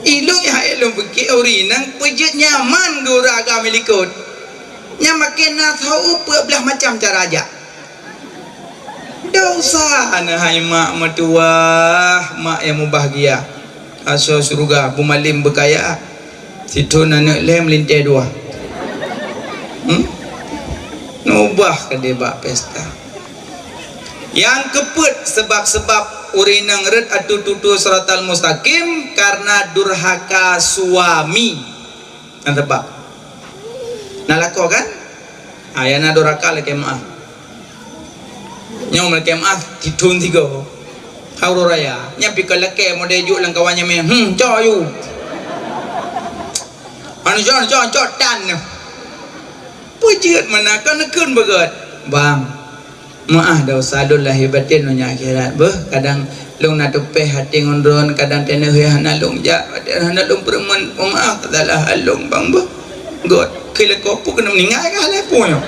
Ilôn nyang hai lôn pike ureueng inong peujeuet nyaman keu ureueng agam likot. Nyan maken na saboh peuet blaih macam cara jak. Desya na hai mak meutuwah, mak nyang mubahgia. Asoe syeuruga, bumalem beukaya. Sithon aneuk lhée meulintée dua. Hmm? Nubah keudeh bak pesta. Nyang keupeuet sebab-sebab ureueng inong rhot ateueh tutoe siratal mustaqim karena durhaka suami. Nyan sabab. Na lakoe kan? Ha, nyang na durhaka lakée meu'ah. Nyoe lakée meu'ah sithon sigoe. Uroe raya. Nyan pih ka lakée model jok lam kawan nyang mé. Hmm, cok yu. Anu cok, cok, cok tan. Peujeuet meunan ka neukheun beugét. Bang. Meu'ah desya lôn lahé batén donya akhirat beuh. Kadang lôn na teupéh até ngon droen, kadang teuneuk hana lôn jak, hana lôn peureumeun, peumaah salah lôn bang beuh. Göt, keu lakoe peue keuneuk meuninggai kah lé peue nyoe?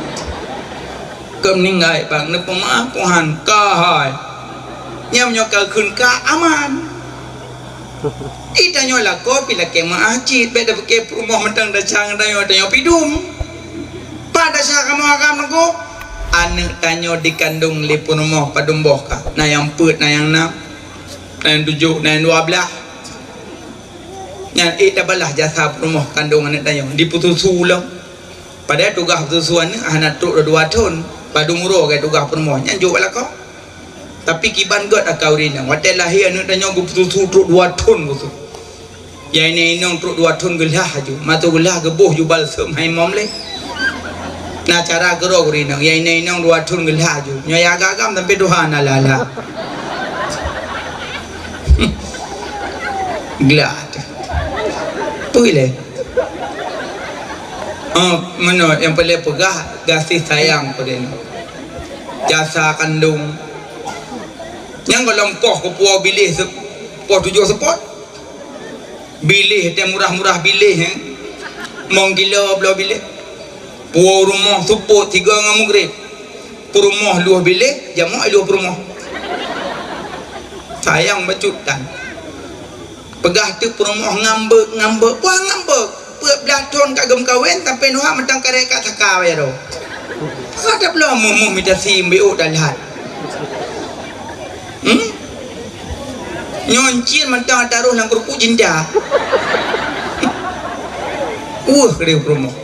Keu meuninggai bang, neupeumaah Tuhan, ka hai. Nyang nyoe ka kheun ka aman. Ih, tanyoe lakoe pih lakée meu'ah cit, bék tapike peurumoh mantong desya ngon tanyoe, tanyoe pidum. Pat desya kamoe agam nangko? Aneuëk tanyoe dikandong lé peurumoh padum boh ka? Na nyang peuet, na nyang nam, na nyang tujoh, na nyang dua blaih. Nyan ék tabalah jasa peurumoh kandong aneuëk tanyoe, dipeususu lom. Padahai tugaih peususu aneuëk hana trok dua thon, padum uroe lagée tugaih peurumoh, nyan jok bak lakoe. Tapi kiban göt akai ureuëng inong, watée lahé aneuëk tanyoe geupeususu trok dua thon peususu. Nyang inong-inong trok dua thon geulah aju, mata geulah geuboh ju balsem hai mom lé. Na cara keudroe ureuëng inong, nyang inong-inong dua thon geulah aju. Nyoe ya agam sampai tuha na lala. Glah. Peue lé? Oh, meunoe nyang peureulée peugah gaséh sayang keu droeneuh. Jasa kandong. Nyang gohlom poh keu puwoe biléh se-, poh tujoh seupôt. Biléh teuh murah-murah biléh, eh. Mong kilo bloe biléh. Puwoe rumoh seupôt tiga ngon mugrib. Peurumoh luwah biléh, jamoe luwah peurumoh. Sayang bacut tan. Peugah teuk peurumoh ngambek-ngambek. Wah ngambek. Peuet blaih thon ka geumeukawen sampai nuha mantong karek ka saka waya do. Ka tabloe muh-muh mita si mbiuk dalat. Hmm? Nyoe cit mantong taroh lam keurupuk cinta. Weueh keudeh peurumoh.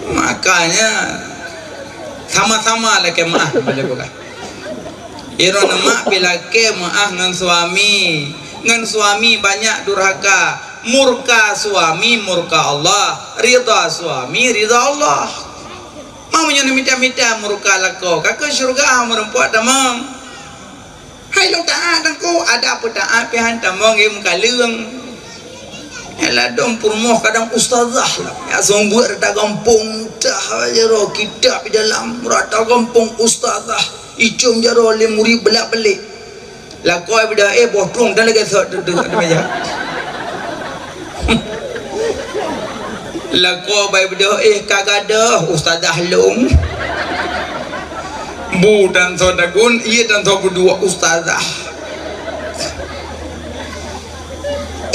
Makanya sama-sama lakée meu'ah boleh bukan. Droeneuh mak pih lakée meu'ah ngon suami. Ngon suami banyak durhaka. Murka suami, murka Allah. Ridha suami, ridha Allah. Mau meunyoe mita-mita murka lakoe, ka keu syeuruga meureumpok tamong. Hai lôn taát teungku, ada peue taát pih han tamong ilmu kaleueng. Nyan ladôm peurumoh kadang ustazah lah. Ya seumeubeuet rata gampông, dah jaroe kitab di dalam, rata gampông ustazah. Icong jaroe lé murit beulak-belék. Lakoe beudoh éh boh trueng dan lagée sot duek di meja. Lakoe bai beudoh éh ka gadôh ustazah lông. Bu dan sot dagun, ié dan sot peuduek ustazah.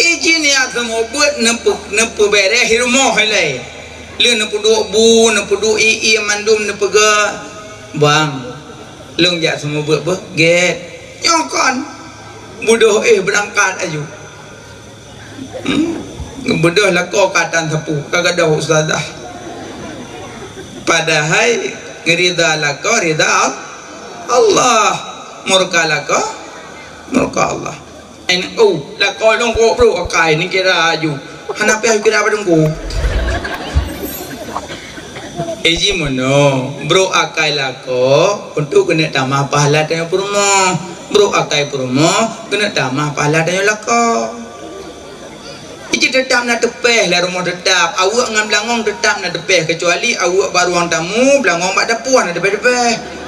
Ijin ya seumeubeuet neupeu-, neupeubeureh rumoh ilée. Lé neupeuduek bu, neupeuduek ié mandum neupeugah, "Bang, lông jak seumeubeuet beuh, gét." Nyoe kon. Beudoh éh beurangkat aju. Hmm? Beudoh lakoe ka tan sapeue, ka gadôh ustazah. Padahai ridha lakoe ridha Allah. Murka lakoe murka Allah. N U, lakoe lôn kok brok akai ni kira aju. Hana payah kira padum ku. Iji mono, brok akai lakoe untuk keuneuk tamah pahala tanyoe peurumoh. Brok akai peurumoh keuneuk tamah pahala tanyoe lakoe. Iji teutap na teupeh lam rumoh teutap, aweuek ngon beulangong teutap na teupeh, keucuali aweuek bak ruang tamu, beulangong bak dapur na teupeh-teupeh.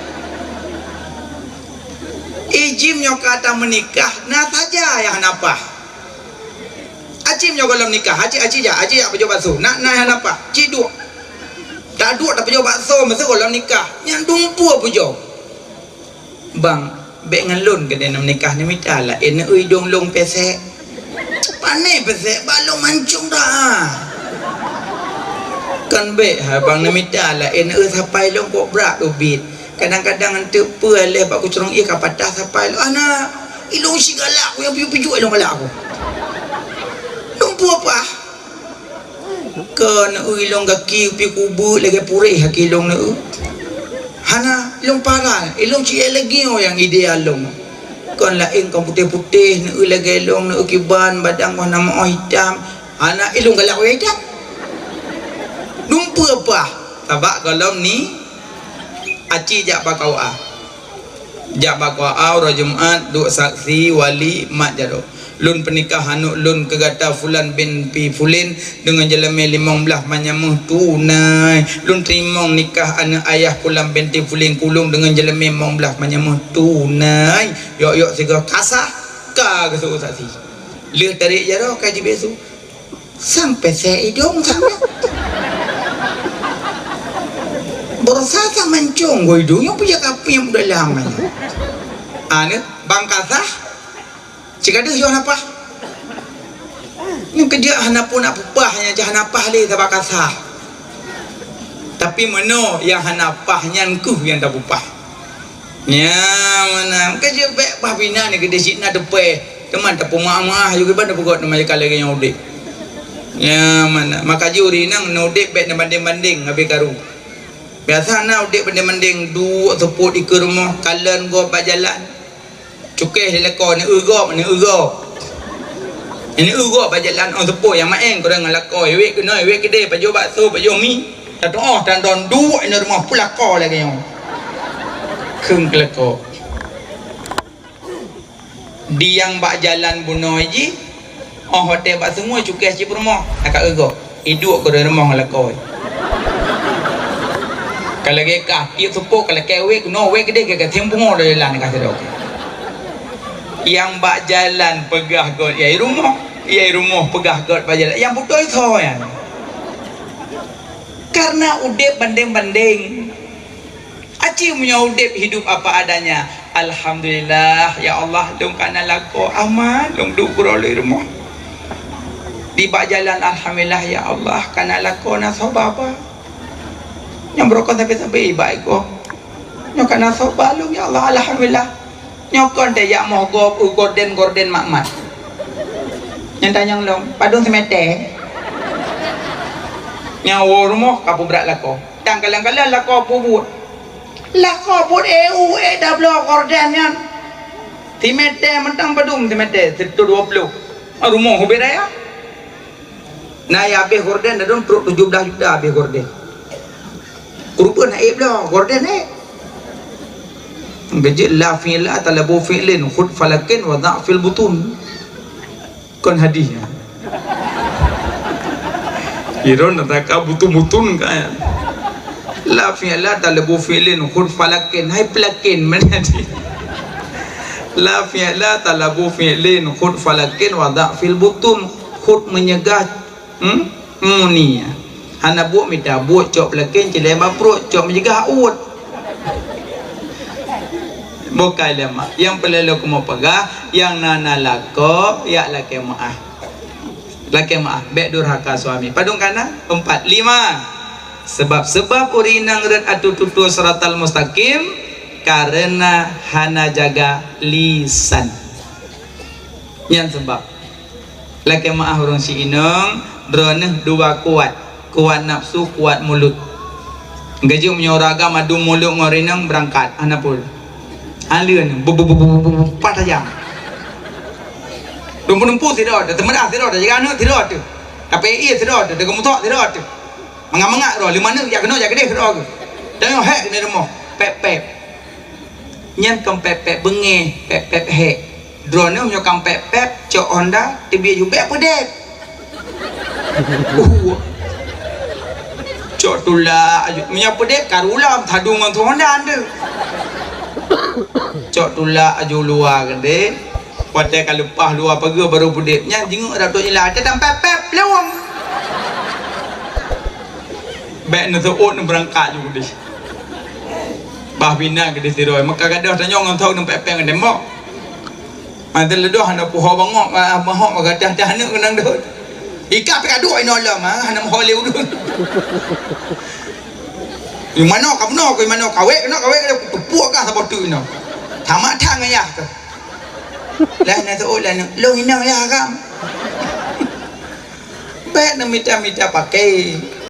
Ijim nyoe ka tameunikah, na saja nyang hana paih. Acim nyoe gohlom nikah, acim, acim jak, acim jak peujoh bakso. Na, na nyang hana paih, cit duek. Taduek tapeujôh bakso meuseue gohlom nikah. Nyan dumpeue peujoh. Bang, bék ngon lôn keudeh nam nikah ni mita laén, eu idong lôn pesek. Pané pesek, bak lôn mancung dah. Kan bék, ha, bang, neumita laén, eu sapai lôn kok brat ubit. Kadang-kadang eunteuk peue leh bak kucurong ié ka patah sapai lôn. Ana, ilôn si galak ku nyang pijuk-pijuk ilôn galak ku. Lôn peue pah. Keu neu ilôn gaki pih kubeut lagée puréh gaki ilôn neu. Hana, ilôn paran, ilôn cit lagée nyang ideal lôn. Kon laén kon putéh-putéh neu lagée ilôn neu kiban badan kon na meu'oh itam. Hana, ilôn galak wayah itam. Dumpeue pah, sabab gohlom ni aci jak bak K U A. Jak bak K U A uroe Jumat, duek saksi, wali, mat jaroe. Lôn peunikah aneuk lôn keu gata Fulan binti Fulin deungon jeuleumé limong blaih manyameuh tunai. Lôn teurimong nikah aneuk ayah Fulan binti Fulin keu lôn deungon jeuleumé limong blaih manyameuh tunai. Yok-yok sigoe ka sah, ka geuseuôt saksi. Lheueh tarek jaroe ka jibeuet su. Sang pesek idong sang. Beurasa sang mancong goe idong nyang pijak api nyang dalam. Aneuk bang ka sah. Cit ka deuh yoh hana paih. Nyang keujeuet hana peue na peupah, nyang cit hana paih lé sabab ka sah. Tapi meunoe nyang hana paih nyan keuh nyang tapeupah. Nyan meunan. Keujeuet bék bah bina ni keudeh cit na teupée. Teuma tapeumeuah-meuah ju kiban tapeugöt teuma ka lagée nyang udeb. Nyan meunan. Maka jih ureueng inong na udeb bék neubandeng-bandeng habéh karu. Biasa na udeb bandeng-bandeng duek seupôt dikeue rumoh, kalon gob bak jalan. Cukéh di lakoe, neueu gob, neueu gob. Neueu gob bak jalan, oh, seupôt nyang maén keudroe ngon lakoe, wék keunoe, wék keudeh, pajoh bakso, pajoh mi. Tatu'oh tan don duek inoe rumoh peue lakoe lagée nyoe. Kheun keu lakoe. Di nyang bak jalan bunoe jih, oh, watée bak sungui cukéh cit peurumoh, na ka eu gob. Iduek keudroe rumoh ngon lakoe. Ka lagée kah, tiep seupôt ka lakée wék, keunoe wék keudeh, ka gasien pungo lom jalan ka sidroe. Nyang bak jalan peugah göt, "Yai rumoh," yai rumoh peugah göt bak jalan. Nyang putôh soe nyan. Karena udeb bandeng-bandeng. Aci meunyoe udeb hidup apa adanya. Alhamdulillah, ya Allah, lôn ka na lakoe aman, lôn duek keudroe lôn rumoh. Di bak jalan, alhamdulillah, ya Allah, ka na lakoe na soe ba-ba. Nyang beurokon sabe-sabe bak iko. Nyoe ka na soe ba lôn, ya Allah, alhamdulillah. Nyoe kon teuh jak moh gob, eu gorden-gorden mat-mat. Nyan tanyong lom, padum simeter? Nyan woe rumoh ka peubrat lakoe. Dan kalon-kalon lakoe peubuet. Lakoe buet eu, eu tabloe gorden nyan. Simeter mantong padum simeter, sireutoh dua ploh. Rumoh ubit raya. Na nyang habéh gorden ladôm trok tujoh blaih juta habéh gorden. Keureubeuen ék bloe gorden ék. Geujeuet la fi'la talabu fi'lin khud falakin wa dha'fil butun. Kon hadih nyan. Iron na ka butun-butun ka nyan. La fi'la talabu fi'lin khud falakin. Hai pelakin, mana hadih? La fi'la talabu fi'lin khud falakin wa dha'fil butun. Khud meunyeugah Hmm? Muni. Hana buet mita buet cok pelaken cileng bak pruet cok meujegah uet. Bukai lé mak. Nyang peuleueh lôn keumeung peugah, nyang na na lakoe, yak lakée meu'ah. Lakée meu'ah, bék durhaka suami. Padum kana? Empat, lima. Sebab-sebab ureueng inong rhot ateueh tutoe siratal mustaqim karena hana jaga lisan. Nyan seubab. Lakée meu'ah ureueng si inong, droeneuh dua kuat, kuat nafsu, kuat mulut. Geujeuet meunyoe ureueng agam adu mulut ngon ureueng inong, beurangkat, hana peue. Hana lé nyoe, bu, bu, bu, pat tajam. Dumpeue-dumpeue sidroe teuh, teumeudah sidroe teuh, jaga aneuk sidroe teuh. Tapeuék ié sidroe teuh, teugeumeutok sidroe teuh. Mangat-mangat droe, lima neuk jak keunoe, jak keudeh sidroe teuh. Dan nyoe hék keuneuk rumoh, pép-pép. Nyan kon pép-pép beungéh, pép-pép hék. Droeneuh nyoe ka pép-pép, cok Honda, teubiet ju bék peudép. Uh. Cok tulak aju, meunyoe peudép ka rulom, tadu ngon su Honda deuh. Cok tulak aju luwa keudeh, watée ka leupah luwa pageue barô peudép. Nyan jingeuk rab trok jila, teutam pép-pép, lewong. Bék neuseuôt neubeurangkat ju keudeh. Bah bina keudeh sidroe, maka gadôh tanyong ngon thok neupék-pék ngon tembok. Mantong leudoh hana puho bangok, ah, mahok meugatah-tah aneuk keunong dot. Ika pih ka duek inoe lom, ah, hana meuho lé ulôn. Nyang manoe ka bunoe, nyang manoe kawék, keunoe kawék, keunoe tupuk ka saboh teuk inoe. Sama that ngon yah tu. Lah na teuôt lah neuk, lôn inong yah agam. Bék neumita-mita paké.